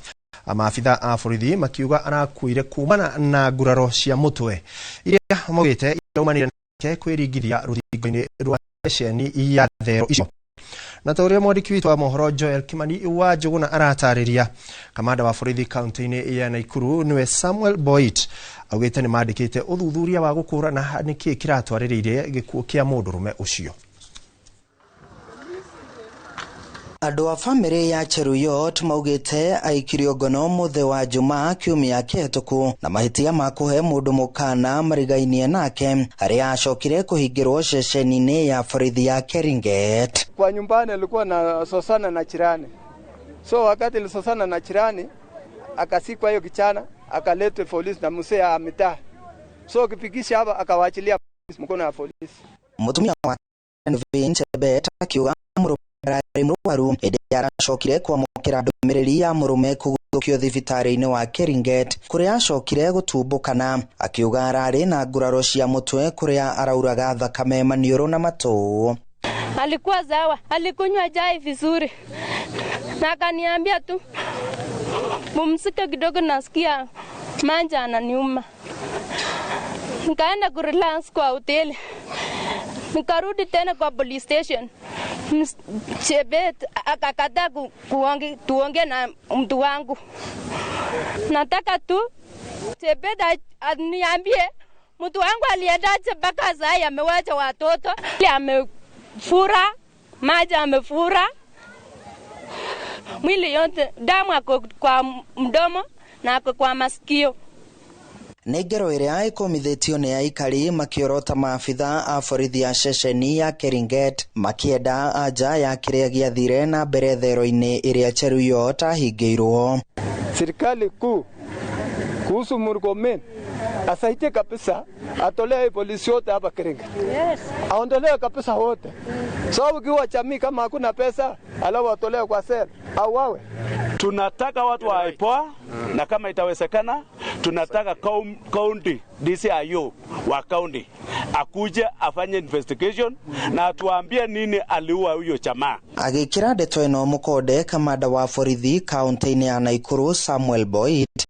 Maabitha a borithi makiuga arakuire kumana na nguraro cia mũtwe iria maugĩte iraumanire nake kwĩringithia rũthingo-inĩ rwa ceceni ya thero icio. Na ta ũrĩa mwandĩki witũ wa mohoro Joel Kimani wa Njũgũna aratarĩria, kamanda wa borithi kaunti-inĩ ya Nakuru nĩwe Samuel Boit augĩte nĩ mandĩkĩte ũthuthuria wa gũkũrana nĩkĩĩ kĩratwarĩrĩire gĩkuũ kĩa mũndũrũme ũcio. Andũ a bamĩrĩ ya Cheruyot maugĩte aikirio ngono mũthĩ wa Jumaa kiumia kĩhetũku na mahĩtia ma kũhe mũndũ mũkana marigainie nake harĩa acokire kũhingĩrwo ceceni-inĩ ya borithi ya Keringet. Kwa nyumbani alikuwa na sosana na chirani, so wakati alisosana na chirani akasikwa hiyo kichana, akaletwe polisi na mzee ya mitaa, so akifikisha hapa akawachilia mkono ya polisi. Mũtumia wa Chebet akiuga mũrũme ararĩ mũrwaru hĩndĩ aracokire kwamũkĩra ndũmĩrĩri ya mũrũme kũguthũkio thibitarĩ-inĩ wa Keringet kũrĩa acokire gũtumbũkana akiuga ararĩ na nguraro cia mũtwe kũrĩa arauraga thakame maniũrũ na matũ. Alikuwa sawa, alikunywa chai vizuri na akaniambia tu pumzike kidogo, nasikia manja ananiuma. Nikaenda kurelax kwa hoteli, nikarudi tena kwa police station. Chebet akakataa tuonge na mtu wangu. Nataka tu Chebet aniambie mtu wangu aliendaje mpaka saa amewacha watoto, amefura maji, amefura mwili yote, damu ako kwa mdomo na ako kwa masikio. Nĩ ngero ĩrĩa ĩkũmithĩtio nĩ aikari makĩorota maabitha a borithi ya ceceni ya Keringet makĩenda anja ya kĩrĩa gĩathire na mbere thero-inĩ ĩrĩa Cheruyot ahingĩirwo. Serikali kuu kuhusu Murkomen asaidie kabisa, atolee polisi wote hapa Keringet. Yes. Aondolee kabisa wote. Sababu kiwa jamii kama hakuna pesa, alafu atolee kwa sel au wawe. Tunataka watu wa IPOA na kama itawezekana tunataka county DCIO wa county akuje afanye investigation na atuambie nini aliua huyo jamaa. Agĩkĩra ndeto ĩno mũkonde kamanda wa borithi kaunti-inĩ ya Naikuru Samuel Boit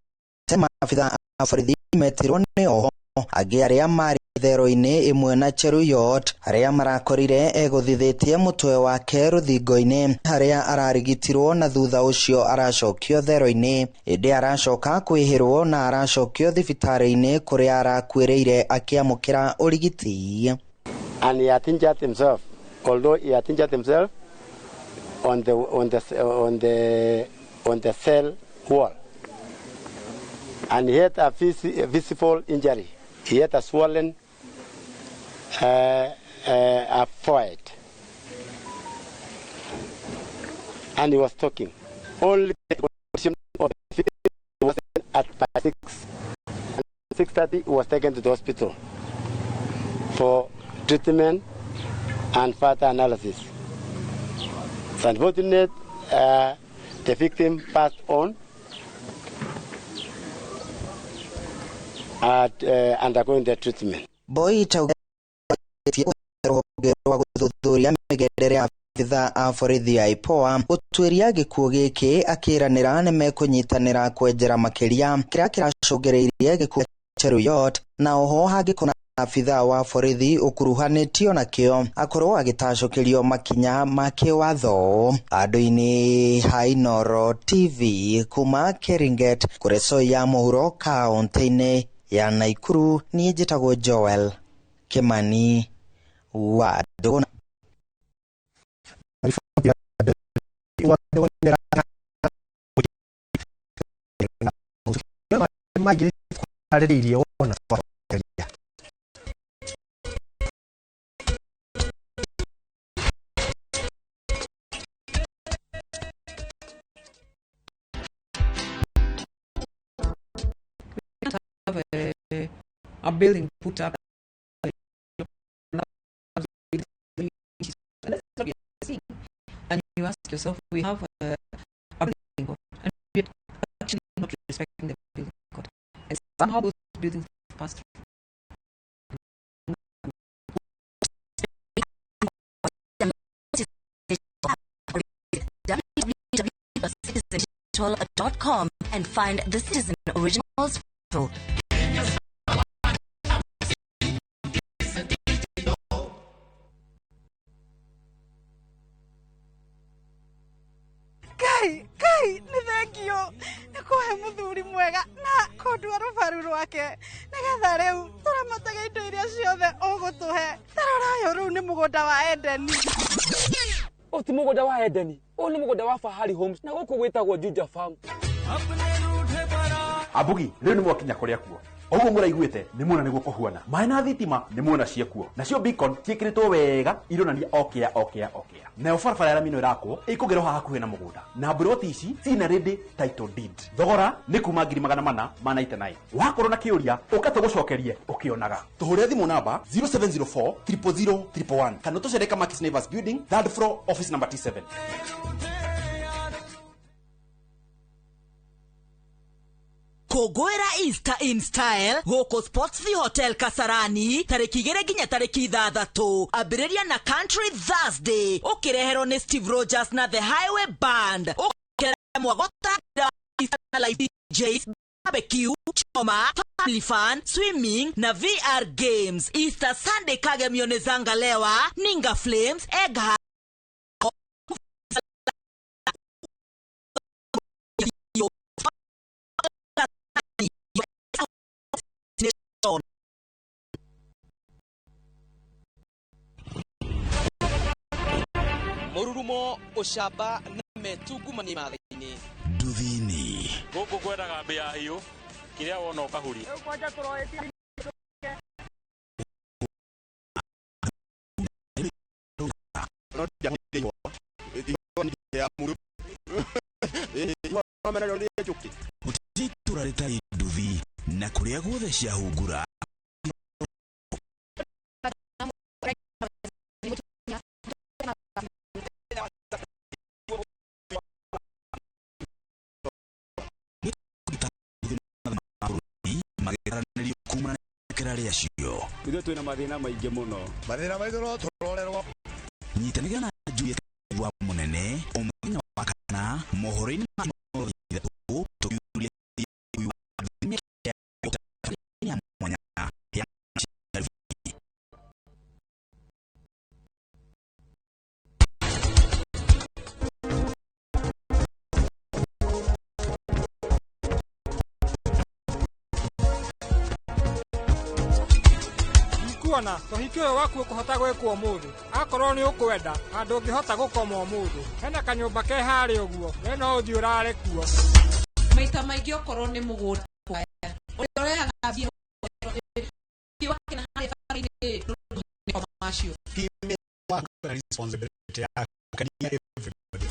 maabitha a borithi metirwo nĩ oho angĩ arĩa marĩ thero-inĩ ĩmwe na Cheruyot arĩa marakorire egũthithĩtie mũtwe wake rũthingo-inĩ harĩa ararigitirwo na thutha ũcio aracokio thero-inĩ ĩndĩ aracoka kwĩhĩrwo na aracokio thibitarĩ-inĩ kũrĩa arakuĩrĩire akĩamũkĩra ũrigiti. And he had injured himself, although he had injured himself on the cell wall, and he had a visible injury. He had a swollen a forehead, and he was talking. Only the condition of the victim was at 6:30. He was taken to the hospital for treatment and further analysis. It's unfortunate the victim passed on at undergoing the treatment. Boit rũhonge rwa gũthuthuria mĩgendere ya abitha a borithi ya IPOA gũtuĩria gĩkuũ gĩkĩ akĩranĩra nĩmekũnyitanĩra kwenjera makĩria kĩrĩa kĩracũngĩrĩirie gĩkuũ Cheruyot na oho hangĩkorwo na abitha wa borithi ũkuruhanĩtio nakĩo akorwo agĩtacũkĩrio makinya ma kĩwatho. Andũ-inĩ ha Inooro TV kuma Keringet kũrĩ Soi ya mũhuro kaũntĩ-inĩ ya Naikuru, niĩ njĩtagwo Joel Kimani wa Ndũgũna. Have a building put up, and that's what we are seeing. And you ask yourself, we have a building code, and we are actually not respecting the building code. And somehow those buildings passed. www.citizendigital.com and find the Citizen Originals. Kai, kai, nĩ thengio nĩ kũhe mũthuri mwega na kũndua rũbaru rwake nĩgetha rĩu tũramatage indo iria ciothe ũgũtũhe. Tarora ũyũ rĩu nĩ mũgũnda wa Edeni. Ũyũ ti mũgũnda wa Edeni, ũyũ nĩ mũgũnda wa Fahari Homes na gũkũ gwĩtagwo Juja Farm. Ambugi rĩu nĩ mwakinya kũrĩa kuo oguo mũraiguĩte nĩ muona nĩguo kũhuana maĩ na thitima nĩ muona ciekuo nacio beacon ciĩkĩrĩtwo wega ironania okĩa okĩa okĩa nayo barabara ya rami ĩno ĩrakwo ĩkũgerwo haha hakuhĩ na mũgũnda na mburoti ici cina ready title deed thogora nĩ kuma 499,000. Wakorwo na kĩũria ũka tũgũcokerie ũkĩonaga tũhũrĩre thimũ namba 0704 000 111 kana tũcere Kamakis Neighbors Building, third floor, office number T7. Kũngũĩra Easter in style gũkũ Sports Hotel Kasarani tarĩki 2 nginya tarĩki 6, ambĩrĩria na Country Thursday ũkĩreherwo nĩ Steve Rogers na The Highway Band, ũkĩremwa na live DJs, barbecue, choma, family fun, swimming na VR games. Easter Sunday kagemio nĩ Zangalewa, Ninga Flames, Egg Mururumo ucamba na metungumania matha-inĩ. Nduthini. Gũkũ kwendaga mbĩa hiũ kĩrĩa wona ũkahuria. Gũtirĩ itũra rĩtarĩ nduthi na kũrĩa guothe ciahungura. Magĩtaranĩrio kumana na ikera rĩacio. Ithuĩ twĩna mathĩna maingĩ mũno. Mathĩna maitũ no tũrorerwo. Nyitanĩra na Juliet wa Mũnene o mũthenya wa kana mohoro-inĩ ma 3 tũkiuria ya mwanya ya. Kuona ũhiki ũyũ waku ũkũhota gwĩkwo ũmũthĩ akorwo nĩ ũkwenda handũ ũngĩhota gũkoma ũmũthĩ hena kanyũmba ke harĩa ũguo we no ũthiĩ ũrare kuo. Maita maingĩ okorwo nĩ mũgũnda ũrĩa ũrehaga mbia wakĩna harĩa barabara-inĩ macio. Responsibility ya kukania everybody.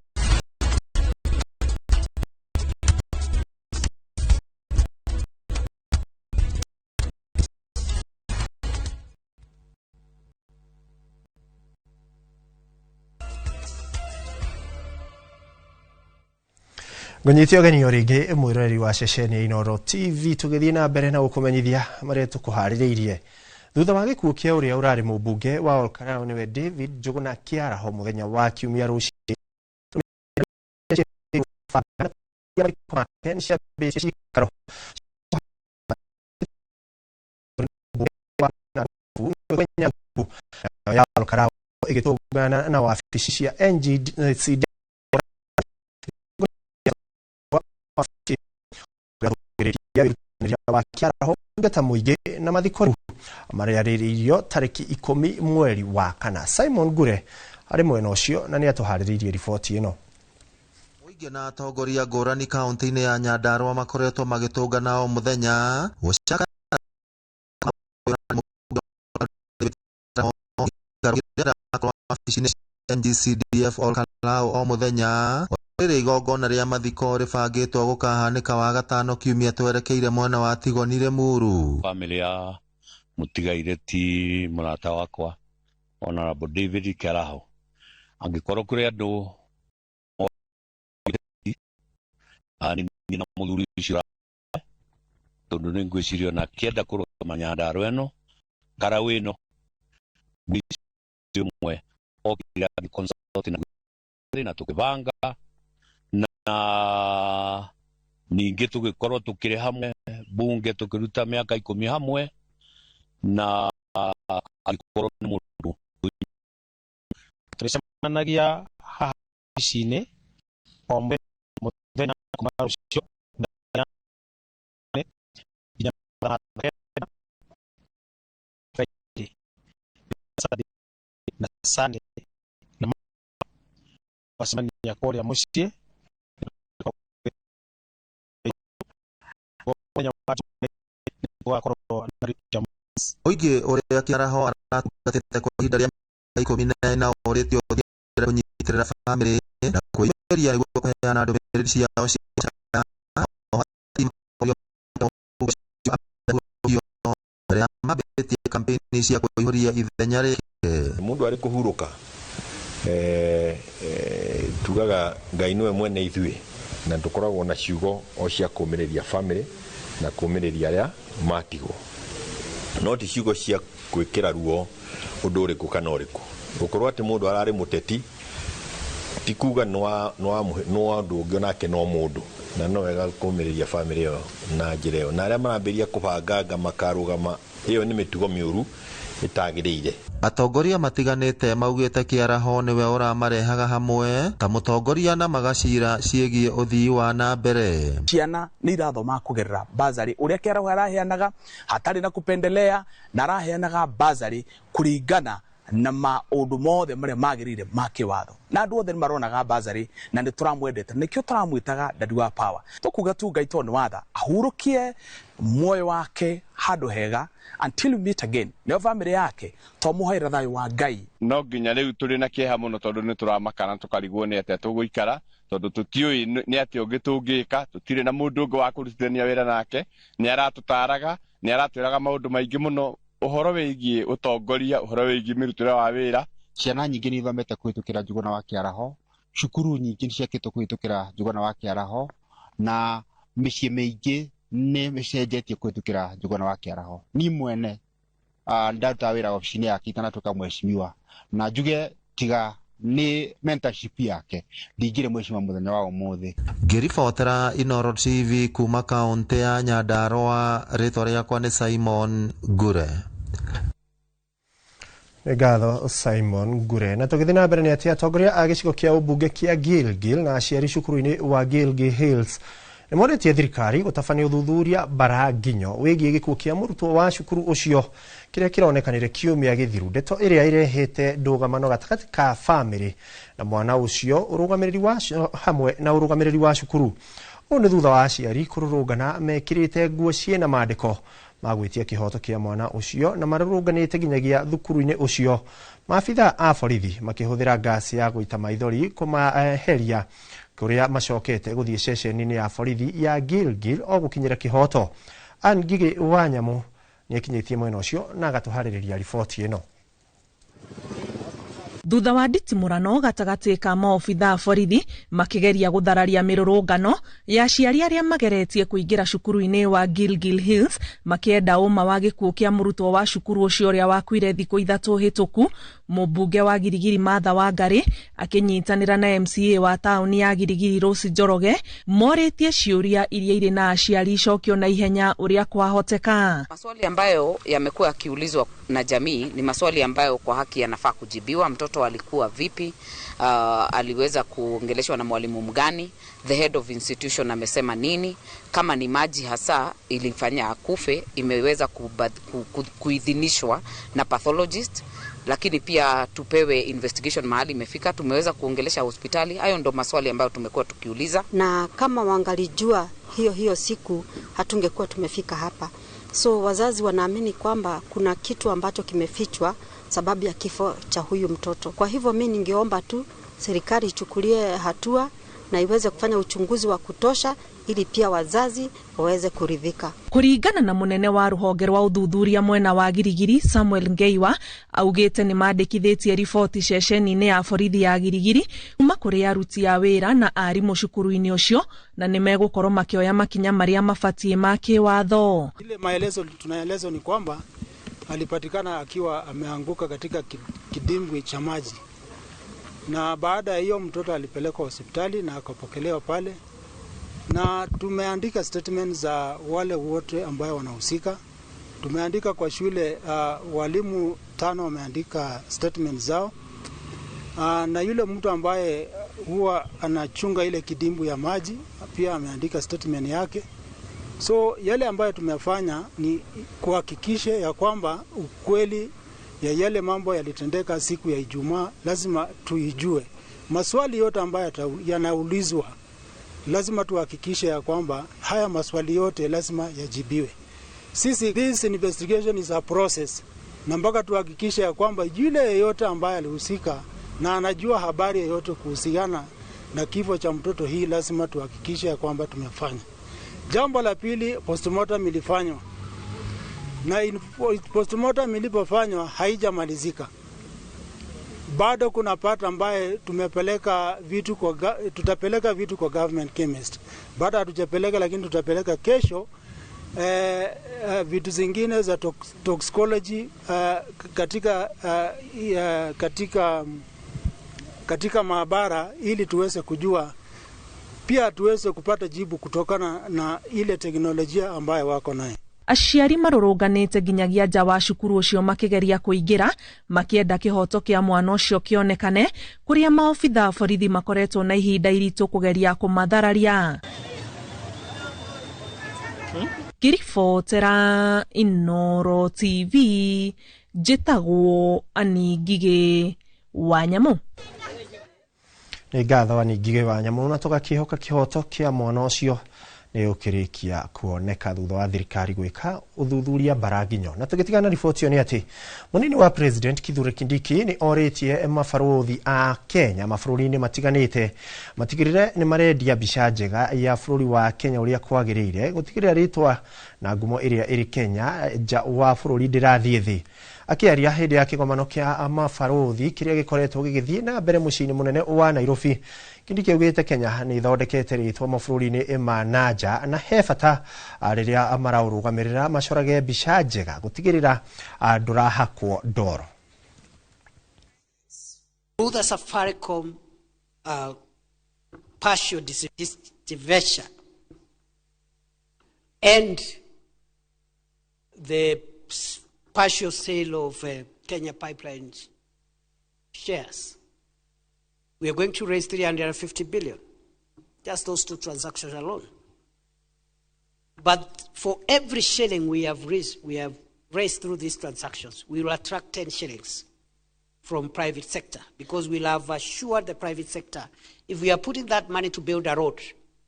Ngũnyite ũgeni o rĩngĩ mwĩroreri wa ceceni ya Inooro TV, tũgĩthiĩ na mbere na gũkũmenyithia marĩa tũkũharĩrĩirie thutha wa gĩkuũ kĩa ũrĩa ũrarĩ mũmbunge wa Olkalau nĩwe David Njuguna Kĩaraho mũthenya wa Kiumia rũcinĩ. Ya Olkalau ĩgĩtũngana na wabici cia NGCD wa Kĩaraho ngeta mũingĩ na mathiko marĩarĩrĩirio tarĩki 10 mweri wa 4. Simon Ngure arĩ mwena ũcio na nĩ atũharĩrĩirie riboti ĩno. Mũingĩ na atongoria ngũrani kaunti-inĩ ya Nyandarua makoretwo magĩtũngana o mũthenya gũcaka wabici-inĩ cia NGCDF Olkalau o mũthenya rĩrĩ igongona rĩa mathiko rĩbangĩtwo gũkahanĩka wagatano kiumia twerekeire mwena wa Tigoni Limuru. Family ya mũtigaire ti mũrata wakwa Honorable David Kĩaraho, angĩkorwo kũrĩ andũ na mũthuri ũcio, tondũ nĩ ngwĩciria ona akĩenda kũrũgama Nyandarua ĩno Karau ĩno ũmwe okire agĩconsult na tũkĩbanga na ningĩ tũgĩkorwo tũkĩrĩ hamwe bunge tũkĩruta mĩaka 10 hamwe na agĩkorwo nĩ mũndũ. Tũrĩcemanagia haha wabici-inĩ o mũthenya kuma rũciũ nginya thaa 9, Friday, Saturday na Sunday na Tũgacemania kũrĩa mũciĩ mũthenya wa tũgakorwo na Mũingĩ ũrĩa Kĩaraho aratungatĩte kwa ihinda rĩa mĩaka 14 ũrĩtio ũthiĩ na mbere kũnyitĩrĩra bamĩrĩ na kwĩyumĩria nĩguo kũheana ndũmĩrĩri ciao cia macakaya na oho ateti makorio marute mũmbunge ũcio ambe ahurũkio mbere ya mambĩrĩtie kampeini cia kũihũria ithenya rĩake. Mũndũ arĩ kũhurũka tugaga Ngai nĩwe mwene ithuĩ na tũkoragwo na ciugo o cia kũmĩrĩria family na kũmĩrĩria arĩa matigwo, no ti ciugo cia gwĩkĩra ruo ũndũ ũrĩkũ kana ũrĩkũ. Gũkorwo atĩ mũndũ ararĩ mũteti ti kuga nĩ wa ũndũ ũngĩ, onake no mũndũ, na no wega kũmĩrĩria family ĩyo na njĩra ĩyo. Na arĩa marambĩrĩria kũbanganga makarũgama, ĩyo nĩ mĩtugo mĩũru ĩtagĩrĩire. Atongoria matiganĩte maugĩte Kĩaraho nĩwe ũramarehaga hamwe ta mũtongoria na magacira ciĩgiĩ ũthii wa na mbere. Ciana nĩ irathoma kũgerera bursary ũrĩa Kĩaraho araheanaga hatarĩ na kupendelea, na araheanaga bursary kũringana na maũndũ mothe marĩa magĩrĩire ma kĩwatho, na andũ othe nĩ maronaga bursary na nĩ tũramwendete, nĩkĩo tũramwĩtaga Daddy wa Power. Tũkuga tu Ngai tondũ nĩ watha ahurũkie muoyo wake handũ hega until we meet again. Nĩyo family yake twamũhoera thayũ wa Ngai. No nginya rĩu tũrĩ na kĩeha mũno tondũ nĩ tũramaka na tũkarigwo nĩ atĩa tũgũikara, tondũ tũtiũĩ nĩ atĩa ũngĩ tũngĩka, tũtirĩ na mũndũ ũngĩ wa kũrutithania wĩra nake. Nĩ aratũtaraga, nĩ aratwĩraga maũndũ maingĩ mũno ũhoro wĩgiĩ ũtongoria, ũhoro wĩgiĩ mĩrutĩre wa wĩra. Ciana nyingĩ nĩ ithomete kũhĩtũkĩra Njũgũna wa Kĩaraho, cukuru nyingĩ nĩ ciakĩtwo kũhĩtũkĩra Njũgũna wa Kĩaraho, na mĩciĩ mĩingĩ nĩ ĩcenjetie kũhĩtũkĩra Njũgũna wa Kĩaraho. Niĩ mwene ndarutaga wĩra obici-inĩ yake itanatuĩka mheshimiwa, na njuge tiga nĩ mentorship yake ndingĩrĩ mheshimiwa mũthenya wa ũmũthĩ. Ngĩribotera Inooro TV kuma kaũntĩ ya Nyandarua, rĩtwa rĩakwa nĩ Simon Ngure. Nĩ ngatho Simon Ngure. Na tũgĩthiĩ na mbere nĩ atĩ atongoria a gĩcigo kĩa ũmbunge kĩa Gilgil na aciari cukuru-inĩ wa Gilgil Hills nĩ morĩtie thirikari gũtabania ũthuthuria bara nginyo wĩgiĩ gĩkuũ kĩa mũrutwo wa cukuru ũcio kĩrĩa kĩronekanire kiumia gĩthiru, ndeto ĩrĩa ĩrehete ndũgamano gatagatĩ ka bamĩrĩ na mwana ũcio ũrũgamĩrĩri wa hamwe na ũrũgamĩrĩri wa cukuru. Ũũ nĩ thutha wa aciari kũrũrũngana mekĩrĩte nguo ciĩna mandĩko ma gwĩtia kĩhoto kĩa mwana ũcio na marũrũnganĩte nginyagia thukuru-inĩ ũcio, maabitha a borithi makĩhũthĩra ngasi ya gũita maithori kũmaeheria kũrĩa macokete gũthiĩ ceceni-inĩ ya borithi ya Gilgil o gũkinyĩra kĩhoto. Ann Ngigĩ wa Nyamũ nĩakinyĩtie mwena ũcio na agatũharĩrĩria riboti ĩno. Thutha wa nditimũrano gatagatĩ ka maobitha a borithi makĩgeria gũthararia mĩrũrũngano ya aciari arĩa mageretie kũingĩra cukuru-inĩ wa Gilgil Hills makĩenda ũma wa gĩkuũ kĩa mũrutwo wa cukuru ũcio ũrĩa wakuire thikũ 3 hĩtũku, mũmbunge wa Girigiri Martha Wangari akĩnyitanĩra na MCA wa taũni ya Girigiri Rose Njoroge morĩtie ciũria iria irĩ na aciari icokio na ihenya ũrĩa kwahoteka. Maswali ambayo yamekuwa yakiulizwa na jamii ni maswali ambayo kwa haki yanafaa kujibiwa. Mtoto alikuwa vipi? Aliweza kuongeleshwa na mwalimu mgani? The head of institution amesema nini? Kama ni maji hasa ilifanya akufe, imeweza kuidhinishwa na pathologist, lakini pia tupewe investigation mahali imefika. Tumeweza kuongelesha hospitali. Hayo ndo maswali ambayo tumekuwa tukiuliza. Na kama wangalijua hiyo siku hatungekuwa tumefika hapa. So wazazi wanaamini kwamba kuna kitu ambacho kimefichwa sababu ya kifo cha huyu mtoto. Kwa hivyo mimi ningeomba tu serikali ichukulie hatua na iweze kufanya uchunguzi wa kutosha ili pia wazazi waweze kuridhika. Kuringana na munene wa ruhonge rwa uthuthuria mwena wa Girigiri Samuel Ngeiwa augite ni mandikithitie riboti ceceni-inĩ ya borithi ya Girigiri kuma kũrĩ aruti a wĩra na arimũ cukuru-inĩ ũcio na nĩ megũkorwo makĩoya makinya marĩa mabatiĩ ma kĩwatho. Ile maelezo tunaelezwa ni kwamba alipatikana akiwa ameanguka katika kidimbwi cha maji, na baada ya hiyo mtoto alipelekwa hospitali na akapokelewa pale, na tumeandika statement za wale wote ambao wanahusika. Tumeandika kwa shule, walimu 5 wameandika statement zao, na yule mtu ambaye huwa anachunga ile kidimbu ya maji pia ameandika statement yake. So yale ambayo tumefanya ni kuhakikisha ya kwamba ukweli ya yale mambo yalitendeka siku ya Ijumaa lazima tuijue, Maswali yote ambayo yanaulizwa lazima tuhakikishe ya kwamba haya maswali yote lazima yajibiwe. Sisi, this investigation is a process, na mpaka tuhakikishe ya kwamba yule yeyote ambaye alihusika na anajua habari yoyote kuhusiana na kifo cha mtoto hii, lazima tuhakikishe ya kwamba tumefanya. Jambo la pili, postmortem ilifanywa, na postmortem ilipofanywa haijamalizika bado. Kuna part ambaye tumepeleka vitu kwa, tutapeleka vitu kwa government chemist, bado hatujapeleka, lakini tutapeleka kesho vitu zingine za toxicology katika maabara ili tuweze kujua pia tuweze kupata jibu kutokana na ile teknolojia ambayo wako nayo. Aciari marũrũnganĩte nginyagia nja wa cukuru ũcio makĩgeria kũingĩra makĩenda kĩhoto kĩa mwana ũcio kĩonekane, kũrĩa maobitha borithi makoretwo na ihinda iritũ kũgeria kũmathararia. Ngĩribotera Inooro TV, njĩtagwo Annie Ngigĩ wa Nyamũ. Nĩ ngatho Annie Ngigĩ wa Nyamũ, na tũgakĩhoka kĩhoto kĩa mwana ũcio nĩ ũkĩrĩkia kuoneka thutha wa thirikari gwĩka ũthuthuria mbaranginyo. Na tũgĩtigana na riboti ĩyo nĩ atĩ mũnini wa president Kithure Kindiki nĩ orĩtie mabarũthi a Kenya mabũrũri-inĩ matiganĩte matigĩrĩre nĩ marendia mbica njega ya bũrũri wa Kenya ũrĩa kwagĩrĩire, gũtigĩrĩra rĩtwa na ngumo ĩrĩa ĩrĩ Kenya nja wa bũrũri ndĩrathiĩ thĩ. Akĩaria hĩndĩ ya kĩgomano kĩa mabarũthi kĩrĩa gĩkoretwo gĩgĩthiĩ na mbere mũciĩ-inĩ mũnene wa Nairobi, Kindiki augĩte Kenya nĩ ĩthondekete rĩtwa mabũrũri-inĩ ma na nja na he bata rĩrĩa maraũrũgamĩrĩra macorage mbica njega gũtigĩrĩra ndũrahakwo ndoro. Through the Safaricom partial divestiture and the partial sale of Kenya Pipelines shares, we are going to raise 350 billion, just those two transactions alone. But for every shilling we have raised through these transactions, we will attract 10 shillings from private sector, because we'll have assured the private sector, if we are putting that money to build a road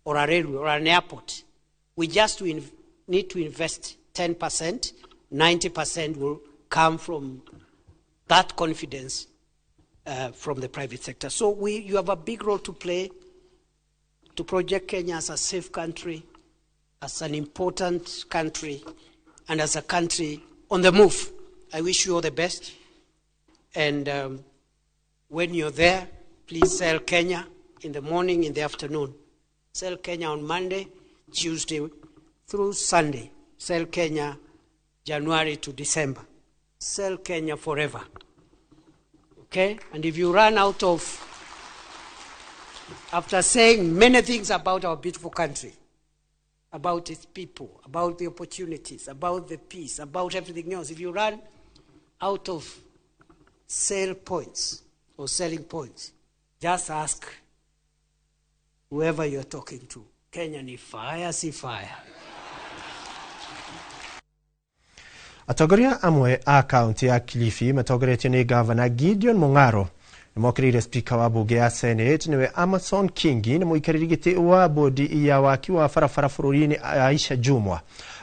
or a railway or an airport, we just need to invest 10%, 90% will come from that confidence from the private sector. So you have a big role to play to project Kenya as a safe country, as an important country, and as a country on the move. I wish you all the best. And when you're there, please sell Kenya in the morning, in the afternoon. Sell Kenya on Monday, Tuesday through Sunday. Sell Kenya January to December. Sell Kenya forever. Okay? And if you run out of, after saying many things about our beautiful country, about its people, about the opportunities, about the peace, about everything else, if you run out of sale points or selling points, just ask whoever you're talking to. Kenya ni fire, si fire. Atongoria amwe a kaunti ya Kilifi matongoretio nĩ Gavana Gideon Mung'aro nĩmokĩrĩire spika wa bunge ya Senate nĩwe Amason Kingi na mũikarĩri gĩtĩ wa bodi ya waki wa barabara bũrũri-inĩ Aisha Jumwa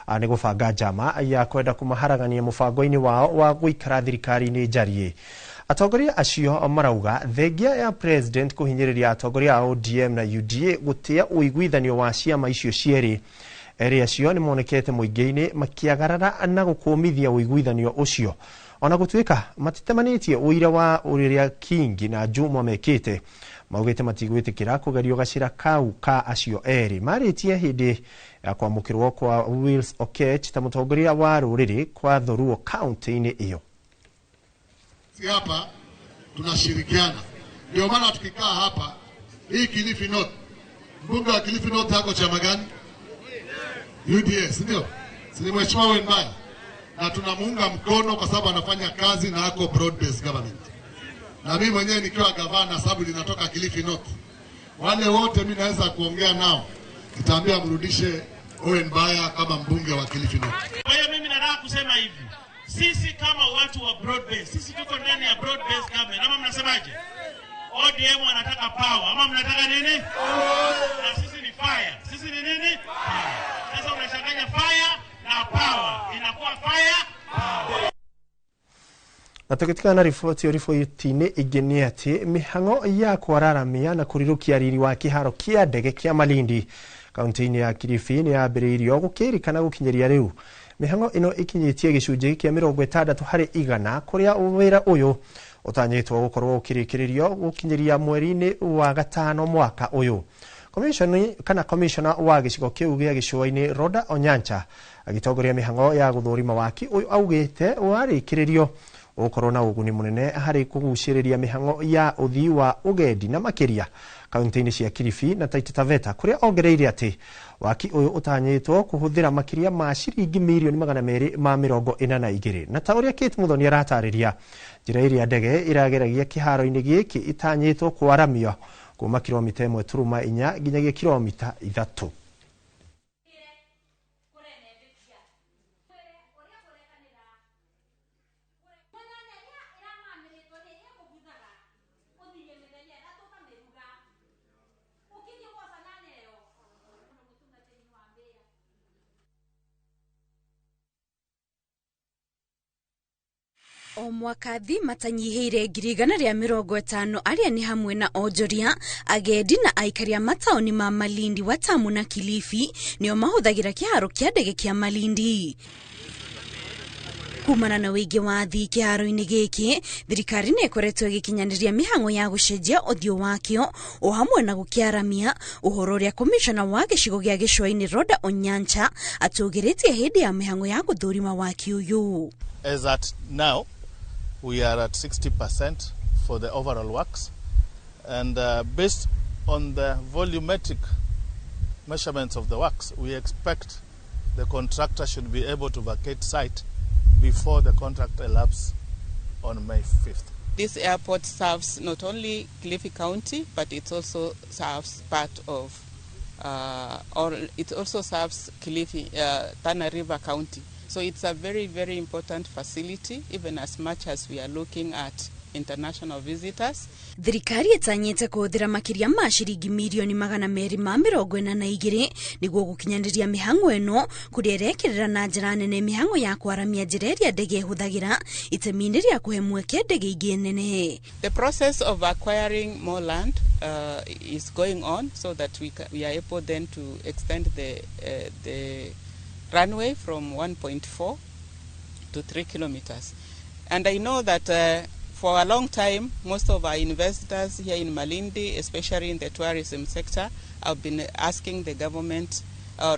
nĩ gũbanga njama ya kwenda kũmaharagania mũbango-inĩ wao wa gũikara thirikari-inĩ njariĩ. Atongoria acio marauga thengia ya president kũhinyĩrĩria atongoria a ODM na UDA gũtĩa ũiguithanio wa ciama icio cierĩ. Erĩ acio nĩ monekete mũingĩ-inĩ makĩagarara na gũkũmithia ũiguithanio ũcio, ona gũtuĩka matitemanĩtie ũira wa ũrĩa Kingi na Jumwa mekĩte. Maugĩte matigwĩtĩkĩra kũgerio gacĩra kau ka acio erĩ. Marĩtie hĩndĩ ya kwamũkĩrwo kwa Wills Okech ta mũtongoria wa rũrĩrĩ kwa Thoruo kaunti-inĩ ĩyo. Sisi hapa tunashirikiana, ndio maana tukikaa hapa hii Kilifi North, mbunge wa Kilifi North hako chama gani? UDA, si ndio? Si ni Mheshimiwa Owen Baya, na tunamuunga mkono kwa sababu anafanya kazi na ako broad based government. Na mimi mwenyewe nikiwa gavana, sababu linatoka Kilifi North, wale wote mimi naweza kuongea nao, nitaambia mrudishe Owen Baya kama mbunge wa Kilifi North. Kwa hiyo mimi nataka kusema hivi, sisi kama watu wa broad based, sisi tuko ndani ya broad based government, ama mnasemaje? ODM wanataka power ama mnataka nini? Na sisi ni fire. Sisi ni nini? Fire. Sasa unachanganya fire na power, inakuwa fire power. Na tũgĩtigana na riboti ĩyo riboti-inĩ ĩngĩ nĩ atĩ mĩhang'o ya kwararamia na kũrirũkia riri wa kĩharo kĩa ndege kĩa Malindi kaunti-inĩ ya Kilifi nĩ yambĩrĩirio gũkĩrĩkana gũkinyĩria rĩu. Mĩhang'o ĩno ĩkinyĩtie gĩcunjĩ kĩa 60% kũrĩa wĩra ũyũ ũtanyĩtwo gũkorwo ũkĩrĩkĩrĩrio gũkinyĩria mweri-inĩ wa gatano mwaka ũyũ. Commissioner wa gĩcigo kĩu gĩa gĩcũa-inĩ Rhoda Onyancha agĩtongoria mĩhang'o ya gũthũrima waki ũyũ augĩte warĩkĩrĩrio ũgũkorwo na ũguni mũnene harĩ kũgucĩrĩria mĩhang'o ya ũthii wa ũgendi na makĩria kaunti-inĩ cia Kilifi na Taita Taveta kũrĩa ongereire atĩ waki ũyũ ũtanyĩtwo kũhũthĩra makĩria ma ciringi mirioni 242. Na ta ũrĩa Kate Muthoni aratarĩria, njĩra ĩrĩa ndege ĩrageragia kĩharo-inĩ gĩkĩ ĩtanyĩtwo kwaramio kuma kilomita 1.4 nginyagia kilomita 3. O mwaka athii matanyihĩire 150,000 arĩa nĩ hamwe na onjoria, agendi na aikari a mataũni ma Malindi, Watamu na Kilifi nĩo mahũthagĩra kĩharo kĩa ndege kĩa Malindi. Kumana na ũingĩ wa athii kĩharo-inĩ gĩkĩ, thirikari nĩ ĩkoretwo ĩgĩkinyanĩria mĩhang'o ya gũcenjia ũthiũ wakĩo o hamwe na gũkĩaramia, ũhoro ũrĩa komishona wa gĩcigo gĩa gĩcũa-inĩ Rhoda Onyancha atũgĩrĩtie hĩndĩ ya mĩhang'o ya gũthũrima waki ũyũ. As at now, we are at 60% for the overall works, and based on the volumetric measurements of the works, we expect the contractor should be able to vacate site before the contract elapses on May 5th. This airport serves not only Kilifi County, but it also serves part of, it also serves Kilifi, Tana River County. So it's a very, very important facility, even as much as we are looking at international visitors. Thirikari ĩtanyĩte kũhũthĩra makĩria ma ciringi mirioni 242 nĩguo gũkinyanĩria mĩhang'o ĩno kũrĩa ĩrekĩrĩra na njĩra nene mĩhang'o ya kwaramia njĩra ĩrĩa ndege ĩhũthagĩra itemi-inĩ rĩa kũhe mweke ndege ingĩ nene. The process of acquiring more land is going on so that we are able then to extend the runway from 1.4 to 3 kilometers. And I know that for a long time, most of our investors here in Malindi, especially in the tourism sector, have been asking the government,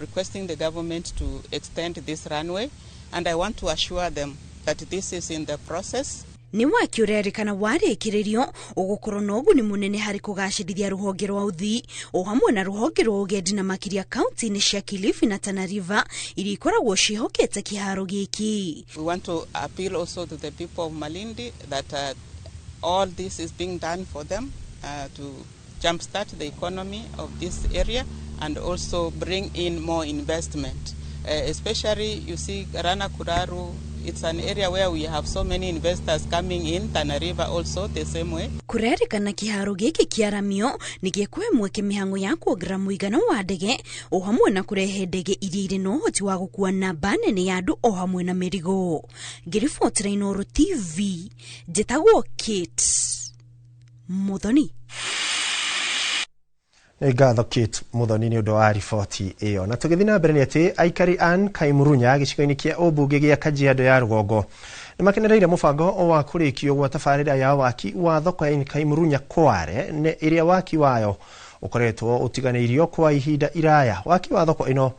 requesting the government to extend this runway. And I want to assure them that this is in the process. Nĩ waki ũrerĩkana warĩkĩrĩrio ũgũkorwo na ũguni mũnene harĩ kũgacĩrithia rũhonge rwa ũthii o hamwe na rũhonge rwa ũgendi na makĩria kaunti-inĩ cia Kilifi na Tana River iria ikoragwo ciĩhokete kĩharo gĩkĩ. We want to appeal also to the people of Malindi that all this is being done for them to jumpstart the economy of this area and also bring in more investment. Especially, you see, Rana Kuraru, it's an area where we have so many investors coming in, Tana River also the same way. Kurerĩkana kĩharo gĩkĩ kĩaramio nĩ gĩkũhe mweke mĩhang'o ya kuongerera mũigana wa ndege o hamwe na kũrehe ndege iria irĩ na ũhoti wa gũkua namba nene ya andũ o hamwe na mĩrigo. Ngĩribotera Inooro TV, njĩtagwo Kate Muthoni. Nĩ ngatho Kate Muthoni nĩ ũndũ wa riboti ĩyo. Na tũgĩthiĩ na mbere nĩ atĩ aikari a Kaimurunya gĩcigo-inĩ kĩa ũmbunge gĩa Kajiado ya rũgongo nĩ makenereire mũbango wa kũrĩkio gwa tabarĩra ya waki wa thoko ya Kaimurunya Kware nĩ ĩrĩa waki wayo ũkoretwo ũtiganĩirio kwa ihinda iraya. Waki wa thoko ĩno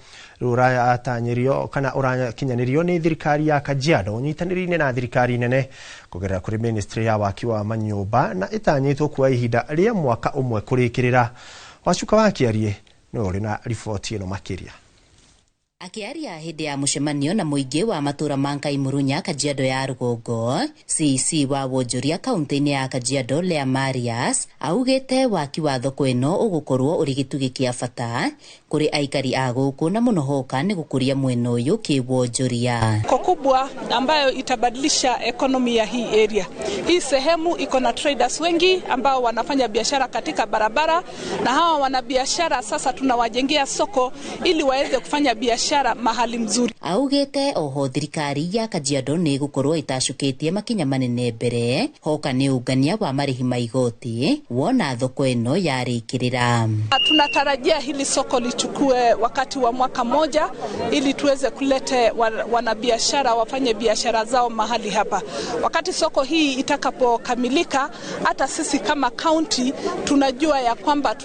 rĩu ũratanyĩrio kana ũrakinyanĩrio nĩ thirikari ya Kajiado ũnyitanĩri-inĩ na thirikari nene kũgerera kũrĩ ministry ya waki wa manyũmba na ĩtanyĩtwo kuoya ihinda rĩa mwaka ũmwe kũrĩkĩrĩra. Wacuka wa Kĩarie nĩwe ũrĩ na riboti ĩno makĩria. Akĩaria hĩndĩ ya mũcemanio na mũingĩ wa matũra ma Nkaimurunya, Kajiado ya rũgongo, CEC wa wonjoria kaunti-inĩ ya Kajiado Lea Marias augĩte waki wa thoko ĩno ũgũkorwo ũrĩ gĩtugĩ kĩa bata kũrĩ aikari a gũkũ na mũno hoka nĩ gũkũria mwena ũyũ kĩwonjoria. Soko kubwa ambayo itabadilisha ekonomi ya hii area. Hii sehemu iko na traders wengi ambao wanafanya biashara katika barabara, na hawa wanabiashara sasa tunawajengea soko ili waweze kufanya biashara mahali mzuri. Augĩte oho thirikari ya Kajiado nĩ ĩgũkorwo ĩtacũkĩtie makinya manene mbere hoka nĩ ũngania wa marĩhi ma igoti wona thoko ĩno yarĩkĩrĩra. Tunatarajia hili soko lichukue wakati wa mwaka moja ili tuweze kulete wanabiashara wafanye biashara zao mahali hapa. Wakati soko hii itakapokamilika, hata sisi kama county tunajua ya kwamba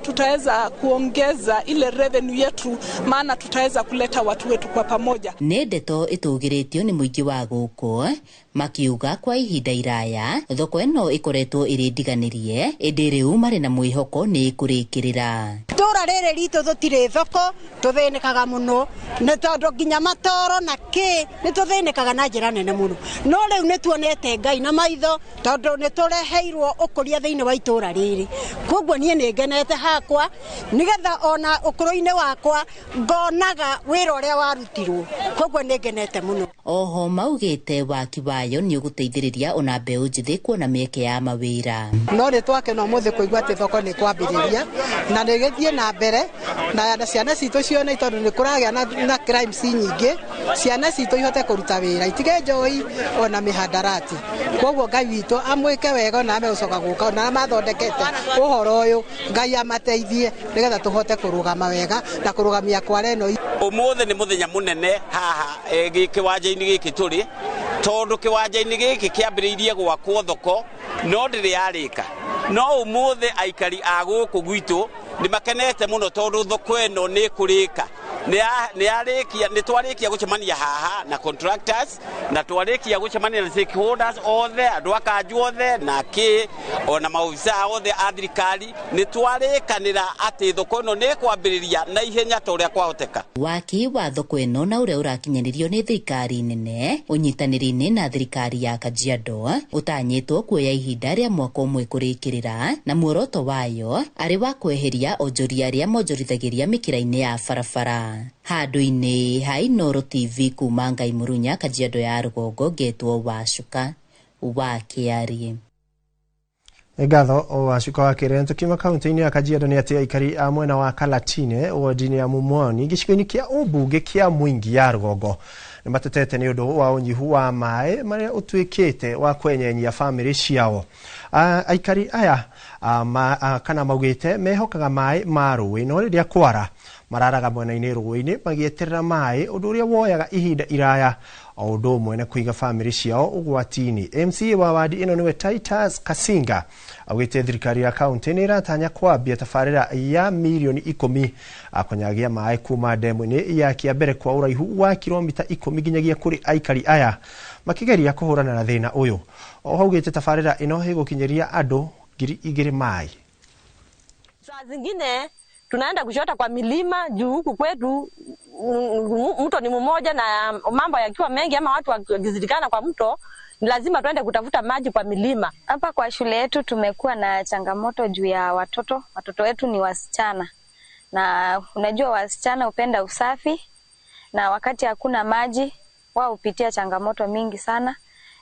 tutaweza kuongeza ile revenue yetu, maana tutaweza kuleta watu wetu kwa pamoja. Nĩ ndeto ĩtũgĩrĩtio nĩ mũingĩ wa gũkũ makiuga kwa ihinda iraya thoko ĩno ĩkoretwo ĩrĩ ndiganĩrie, ĩndĩ rĩu marĩ na mwĩhoko nĩ ĩkũrĩkĩrĩra. Itũra rĩrĩ ritũ tũtirĩ thoko, tũthĩnĩkaga mũno nĩ tondũ nginya matoro na kĩ nĩ tũthĩnĩkaga na njĩra nene mũno, no rĩu nĩ tuonete Ngai na maitho tondũ nĩ tũreheirwo ũkũria thĩinĩ wa itũra rĩrĩ. Koguo niĩ nĩ ngenete hakwa nĩgetha ona ũkũrũ-inĩ wakwa ngonaga wĩra ũrĩa warutirwo, koguo nĩ ngenete mũno. Oho maugĩte waki wayo nĩ ũgũteithĩrĩria ona mbeũ njĩthĩ kuona mĩeke ya mawĩra. No nĩ twakena ũmũthĩ kũigua atĩ thoko nĩ kwambĩrĩria na nĩ ĩgĩthiĩ na mbere na ciana citũ cione, tondũ nĩ kũragĩa na crimes nyingĩ, ciana citũ ihote kũruta wĩra itige njohi ona mĩhandarati. Koguo Ngai witũ amwĩke wega ona megũcoka gũka ona arĩa mathondekete ũhoro ũyũ Ngai amateithie nĩgetha tũhote kũrũgama wega na kũrũgamia kware ĩno. Ũmũthĩ nĩ mũthenya mũnene haha kĩwanja-inĩ gĩkĩ tũrĩ, tondũ kĩwanja-inĩ gĩkĩ kĩambĩrĩirie gwakwo thoko no ndĩrĩ yarĩka. No ũmũthĩ aikari a gũkũ gwitũ nĩ makenete mũno tondũ thoko ĩno nĩ ĩkũrĩka. Nĩ twarĩkia gũcemania haha na contractors, na twarĩkia gũcemania na stakeholders othe, andũ a kanju othe na kĩ ona maobithaa othe a thirikari, nĩ twarĩkanĩra atĩ thoko ĩno nĩ ĩkwambĩrĩria na ihenya ta ũrĩa kwahoteka. Waki wa thoko ĩno na ũrĩa ũrakinyanĩrio nĩ thirikari nene ũnyitanĩri-inĩ na thirikari ya Kajiado ũtanyĩtwo kuoya ihinda rĩa mwaka ũmwe kũrĩkĩrĩra, na muoroto wayo arĩ wa kweheria onjoria arĩa monjorithagĩria mĩkĩra-inĩ ya barabara. Handũ-inĩ ha Inooro TV kuma Ngai Murunya, Kajiado ya rũgongo, ngetwo Wacuka wa Kĩarie. Ngatho Wacuka wa Kĩarie. Tukiuma kaunti-inĩ ya Kajiado nĩ atĩ aikari a mwena wa Kalatine wodi-inĩ ya Mumoni gĩcigo-inĩ kĩa ũmbunge kĩa Mwingi ya rũgongo nĩ matetete nĩ ũndũ wa ũnyihu wa maĩ marĩa ũtuĩkĩte wa kwenyenyia bamĩrĩ ciao. Aikari aya kana maugĩte mehokaga maĩ ma rũĩ, no rĩrĩa kwara mararaga mwena-inĩ rũĩ-inĩ magĩeterera maĩ, ũndũ ũrĩa woyaga ihinda iraya o ũndũ ũmwe na kũiga bamĩrĩ ciao ũgwati-inĩ. MCA wa wadi ĩno nĩwe Titus Kasinga augĩte thirikari ya kaunti nĩ ĩratanya kwambia tabarĩra ya mirioni 10 kũnyagia maĩ kuma ndemu-inĩ ya Kĩambere kwa ũraihu wa kilomita 10 nginyagia kũrĩ aikari aya makĩgeria kũhũrana na thĩna ũyũ. Oho augĩte tabarĩra ĩno ĩgũkinyĩria andũ 2000 maĩ. Saa zingine tunaenda kushota kwa milima juu huku kwetu mto ni mmoja, na mambo yakiwa mengi ama watu wakizidikana kwa mto ni lazima tuende kutafuta maji kwa milima. Hapa kwa shule yetu tumekuwa na changamoto juu ya watoto. Watoto wetu ni wasichana, na unajua wasichana hupenda usafi, na wakati hakuna maji wao hupitia changamoto mingi sana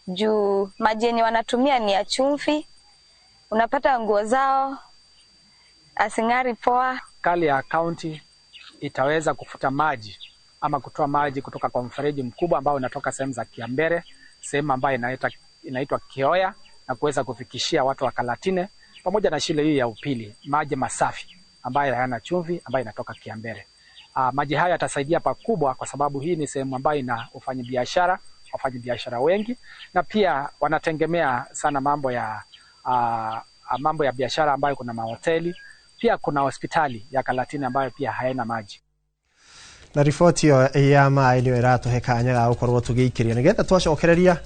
juu maji yenye wanatumia ni ya chumvi. Unapata nguo zao asing'ari poa. Serikali ya kaunti itaweza kufuta maji ama kutoa maji kutoka kwa mfereji mkubwa ambao unatoka sehemu za Kiambere, sehemu ambayo inaitwa Kioya, na kuweza kufikishia watu wa Kalatine pamoja na shule hii ya upili maji masafi ambayo hayana chumvi ambayo inatoka Kiambere. Maji haya yatasaidia pakubwa kwa sababu hii ni sehemu ambayo ina wafanyabiashara wengi, na pia wanategemea sana mambo ya biashara ambayo kuna mahoteli, pia kuna hospitali ya Kalatine ambayo pia haina maji. Na riboti ĩyo ya maĩ nĩyo ĩratũhe kanya ga gũkorwo tũgĩikĩria nĩgetha twacokereria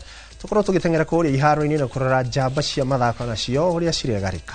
tũkorwo tũgĩteng'era kũrĩa iharo-inĩ na kũrora njamba cia mathako nacio ũrĩa ciregarĩka.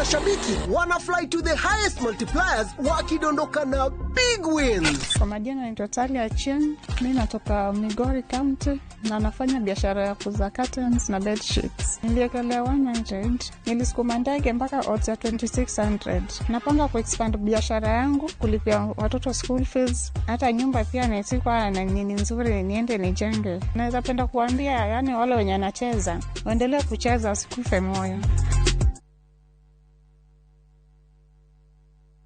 Mashabiki wana fly to the highest multipliers wakidondoka na big wins. Kwa majina naitwa Talia Chen, mi natoka Migori County na nafanya biashara ya kuuza curtains na bed sheets. Niliekelea 100, nilisukuma ndege mpaka odds ya 2600. Napanga kuexpand biashara yangu, kulipia watoto school fees, hata nyumba pia nisikuwa na nini nzuri niende nijenge. Naweza penda kuambia yani wale wenye anacheza waendelee kucheza, wasikufe moyo.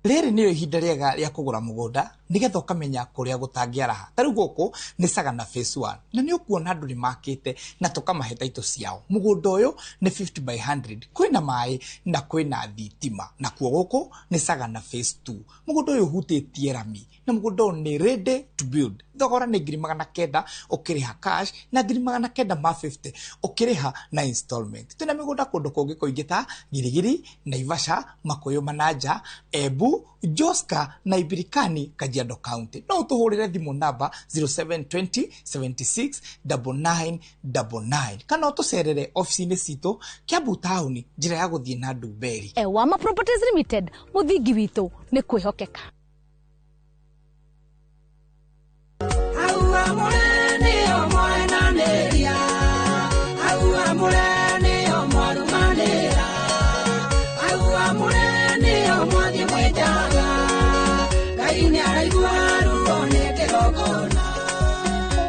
Rĩrĩ nĩrĩo ihinda rĩega rĩa kũgũra mũgũnda nĩgetha ũkamenya kũrĩa gũtangĩaraha. Ta rĩu gũkũ nĩ Sagana Phase 1 na nĩ ũkuona andũ nĩ makĩte na tũkamahe taitũ ciao. Mũgũnda ũyũ nĩ 50 by 100, kwĩna maĩ na kwĩna thitima. Nakuo gũkũ nĩ Sagana Phase 2. Mũgũnda ũyũ ũhutĩtie rami na mũgũnda ũyũ nĩ ready to build. Thogora nĩ 900,000 ũkĩrĩha cash na 950,000 ũkĩrĩha na installment. Twĩna mĩgũnda kũndũ kũngĩ kũingĩ ta Girigiri, Naivasha, Makuyu Manaja, Embu, Joska na Ibirikani, Kajiado County. No ũtũhũrĩre thimũ namba 0720 76 9999 kana ũtũcerere ofici-inĩ citũ Kiambu taũni njĩra ya gũthiĩ na Ndumberi. Ewama Properties Limited, mũthingi witũ nĩ kwĩhokeka.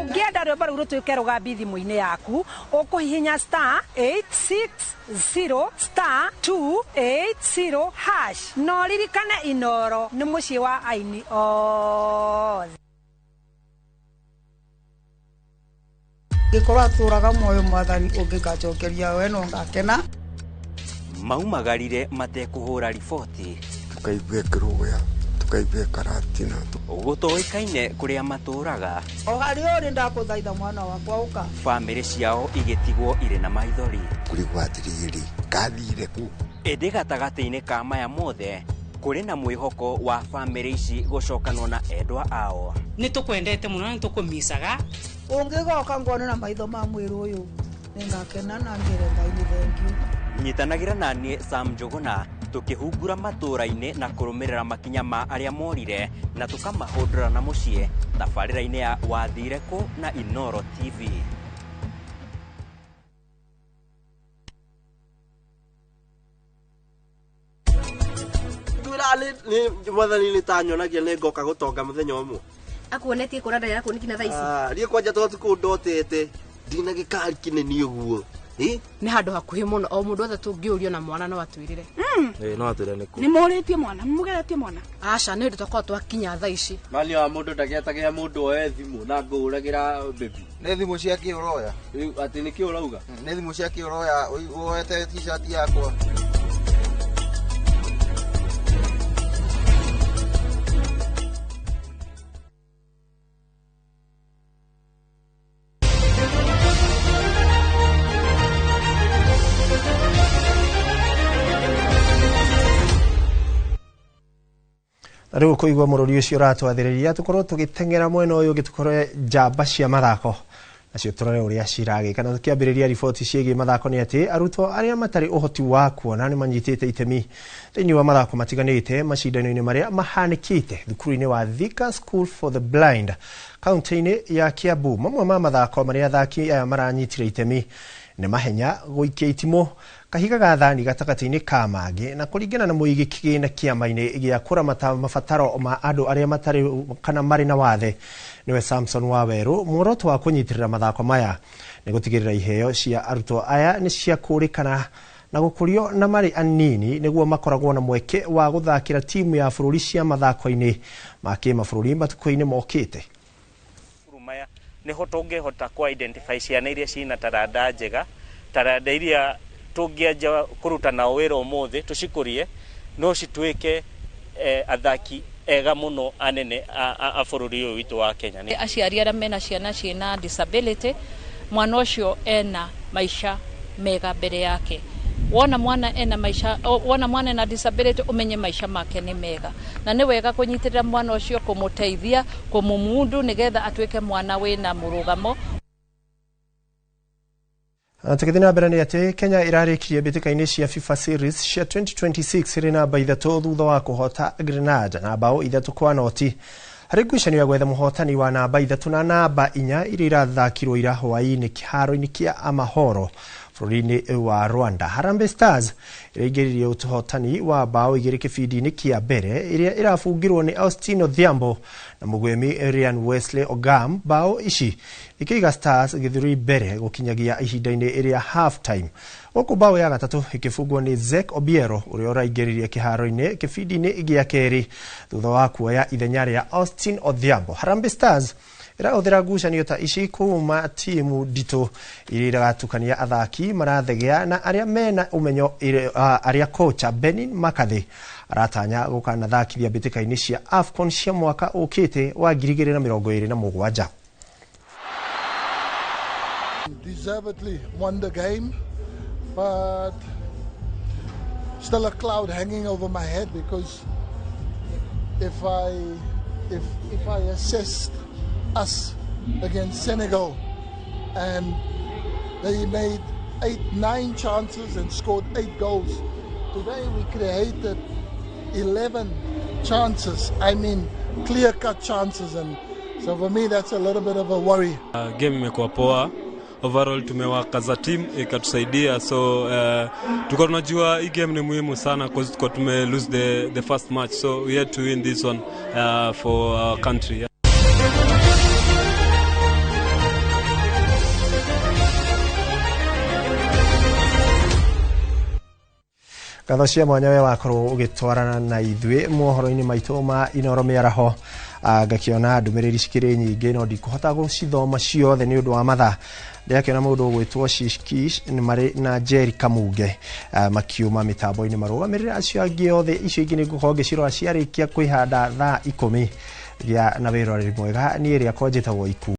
Ũngĩenda rwĩmbo rũu rũtuĩke rũgambi thimũ-inĩ yaku, ũkũhihinya star 860 star 280 hash. Na ũririkane Inooro nĩ mũciĩ wa aini othe. Ngĩkorwo atũraga muoyo mwathani ũngĩkanjokeria we no ngakena. Maumagarire matekũhũra riboti, tukaigua kĩrũya, tukaigua karatina, gũtoĩkaine kũrĩa matũraga. O harĩa ũrĩ ndakũthaitha mwana wakwa ũka. Bamĩrĩ ciao igĩtigwo irĩ na maithori. Kũrigwo atĩrĩrĩ, kathire kũ? Ĩndĩ gatagatĩ-inĩ ka maya mothe kũrĩ na mwĩhoko wa bamĩrĩ ici gũcokanwo na endwa ao. Nĩ tũkwendete mũno na nĩ tũkũmicaga. Ũngĩgoka ngone na maitho ma mwĩrĩ ũyũ nĩngakena na ngĩre Ngai nĩ thengiũ. Nyitanagĩra na niĩ Sam Njũgũna tũkĩhungura matũũra-inĩ na kũrũmĩrĩra makinya ma arĩa morire na tũkamahũndũra na mũciĩ tabarĩra-inĩ ya Wathire Kũ na Inooro TV. Twĩra nĩ mwathani nĩ tanyonagia nĩ ngoka gũtonga mũthenya ũmwe. Akuonetie kũrĩa ndarĩ arakuonia nginya thaa ici. Niĩ kwanja to tukũ ndotete ndina gĩkari kĩnene ũguo. Nĩ handũ hakuhĩ mũno o mũndũ wothe tũngĩũrio na mwana no atwĩrĩre. No atwĩre nĩkũ. Nĩ mũrĩtie mwana, nĩ mũgeretie mwana? Aca, nĩ hĩndĩ twakorwo twakinya thaa ici. Mani wa mũndũ ndagĩetagia mũndũ oe thimũ na ngũhũragĩra baby. Nĩ thimũ cia kĩ ũroya? Rĩu atĩ nĩkĩ ũrauga? Nĩ thimũ cia kĩ ũroya woete t-shirt yakwa? Na rĩu kũigua mũrũri ũcio ũratwathĩrĩria tũkorwo tũgĩteng'era mwena ũyũ ũngĩ tũkorwe njamba cia mathako nacio tũrore ũrĩa ciragĩka. Na tũkĩambĩrĩria riboti ciĩgiĩ mathako nĩ atĩ arutwo arĩa matarĩ ũhoti wa kuona nĩ manyitĩte itemi thĩinĩ wa mathako matiganĩte macindano-inĩ marĩa mahanĩkĩte thukuru-inĩ wa Thika School for the Blind kaunti-inĩ ya Kiambu. Mamwe ma mathako marĩa athaki aya maranyitire itemi nĩ mahenya, gũikia itimũ, kahiga ga thani gatagatĩ-inĩ ka mangĩ. Na kũringana na mũigi kĩgĩna kĩama-inĩ gĩa kũramata mabataro ma andũ arĩa matarĩ kana marĩ na wathe nĩwe Samson Wawerũ, muoroto wa kũnyitĩrĩra mathako maya nĩ gũtigĩrĩra iheo cia arutwo aya nĩ cia kũrĩkana na gũkũrio na marĩ anini nĩguo makoragwo na mweke wa gũthakĩra timu ya bũrũri cia mathako-inĩ ma kĩmabũrũri matukũ-inĩ mokĩte. Maya nĩho tũngĩhota kũ identify ciana iria ciĩna taranda njega, taranda iria tũngĩanjia kũruta nao wĩra ũmũthĩ tũcikũrie no cituĩke athaki ega mũno anene a bũrũri ũyũ witũ wa Kenya. Aciari arĩa mena ciana ciĩna disability, mwana ũcio ena maica mega mbere yake. Wona mwana ena maica, wona mwana ena disability umenye maica make nĩ mega, na nĩ wega kũnyitĩrĩra mwana ũcio, kũmũteithia, kũmũmundu nĩgetha atuĩke mwana wĩna mũrũgamo. Tũgĩthiĩ na mbere nĩ atĩ Kenya ĩrarĩkirie mbĩtĩka-inĩ cia FIFA Series cia 2026 ĩrĩ namba 3 thutha wa kũhota Grenada na bao 3-0 harĩ ngucanio ya gwetha mũhotani wa namba 3 na namba 4 iria irathakirwo ira hwaĩ-inĩ kĩharo-inĩ kĩa Amahoro bũrũri-inĩ wa Rwanda. Harambee Stars ĩraingĩririe ũhotani wa bao 2 kĩbindi-inĩ kĩa mbere ĩrĩa ĩrabungirwo nĩ Austin Odhiambo na mũgwĩmi Ryan Wesley Ogam. Bao ici ikĩiga Stars gĩthũri mbere gũkinyagia ihinda-inĩ rĩa half time, gũkũ bao ya gatatũ ĩkĩbungwo nĩ Zek Obiero ũrĩa ũraingĩririe kĩharo-inĩ kĩbindi-inĩ gĩa kerĩ thutha wa kuoya ithenya rĩa Austin Odhiambo. Harambee Stars ĩrahũthĩra ngucanio ta ici kuma timu nditũ iria iratukania athaki marathegea na arĩa mena ũmenyo arĩa kocha Benin McCarthy aratanya gũkanathakithia mbĩtĩka-inĩ cia AFCON cia mwaka ũkĩte wa 2027. Deservedly won the game, but still a cloud hanging over my head because if I assessed us against Senegal and they made 8-9 chances and scored 8 goals. Today we created 11 chances, I mean clear-cut chances, and so for me that's a little bit of a worry. Game imekuwa poa. Overall tumewaka za team ikatusaidia, so tulikuwa tunajua hii game ni muhimu sana because tulikuwa tume lose the first match, so we had to win this one for our country. Yeah. Ngatho cia mwanya we wakorwo ũgĩtwarana na ithuĩ mohoro-inĩ maitũ ma Inoro mĩaraho. Ngakĩona ndũmĩrĩri cikĩrĩ nyingĩ no ndikũhota gũcithoma ciothe nĩ ũndũ wa mathaa. Ndĩrakĩona mũndũ ũgwĩtwo Shishkish nĩ marĩ na Jerry Kamunge makiuma mĩtambo-inĩ marũgamĩrĩre acio angĩ othe. Icio ingĩ nĩ ngũkorwo ngĩcirora ciarĩkia kwĩhanda thaa 10 gĩa na wĩroreri mwega. Niĩ rĩakwa njĩtagwo Iku.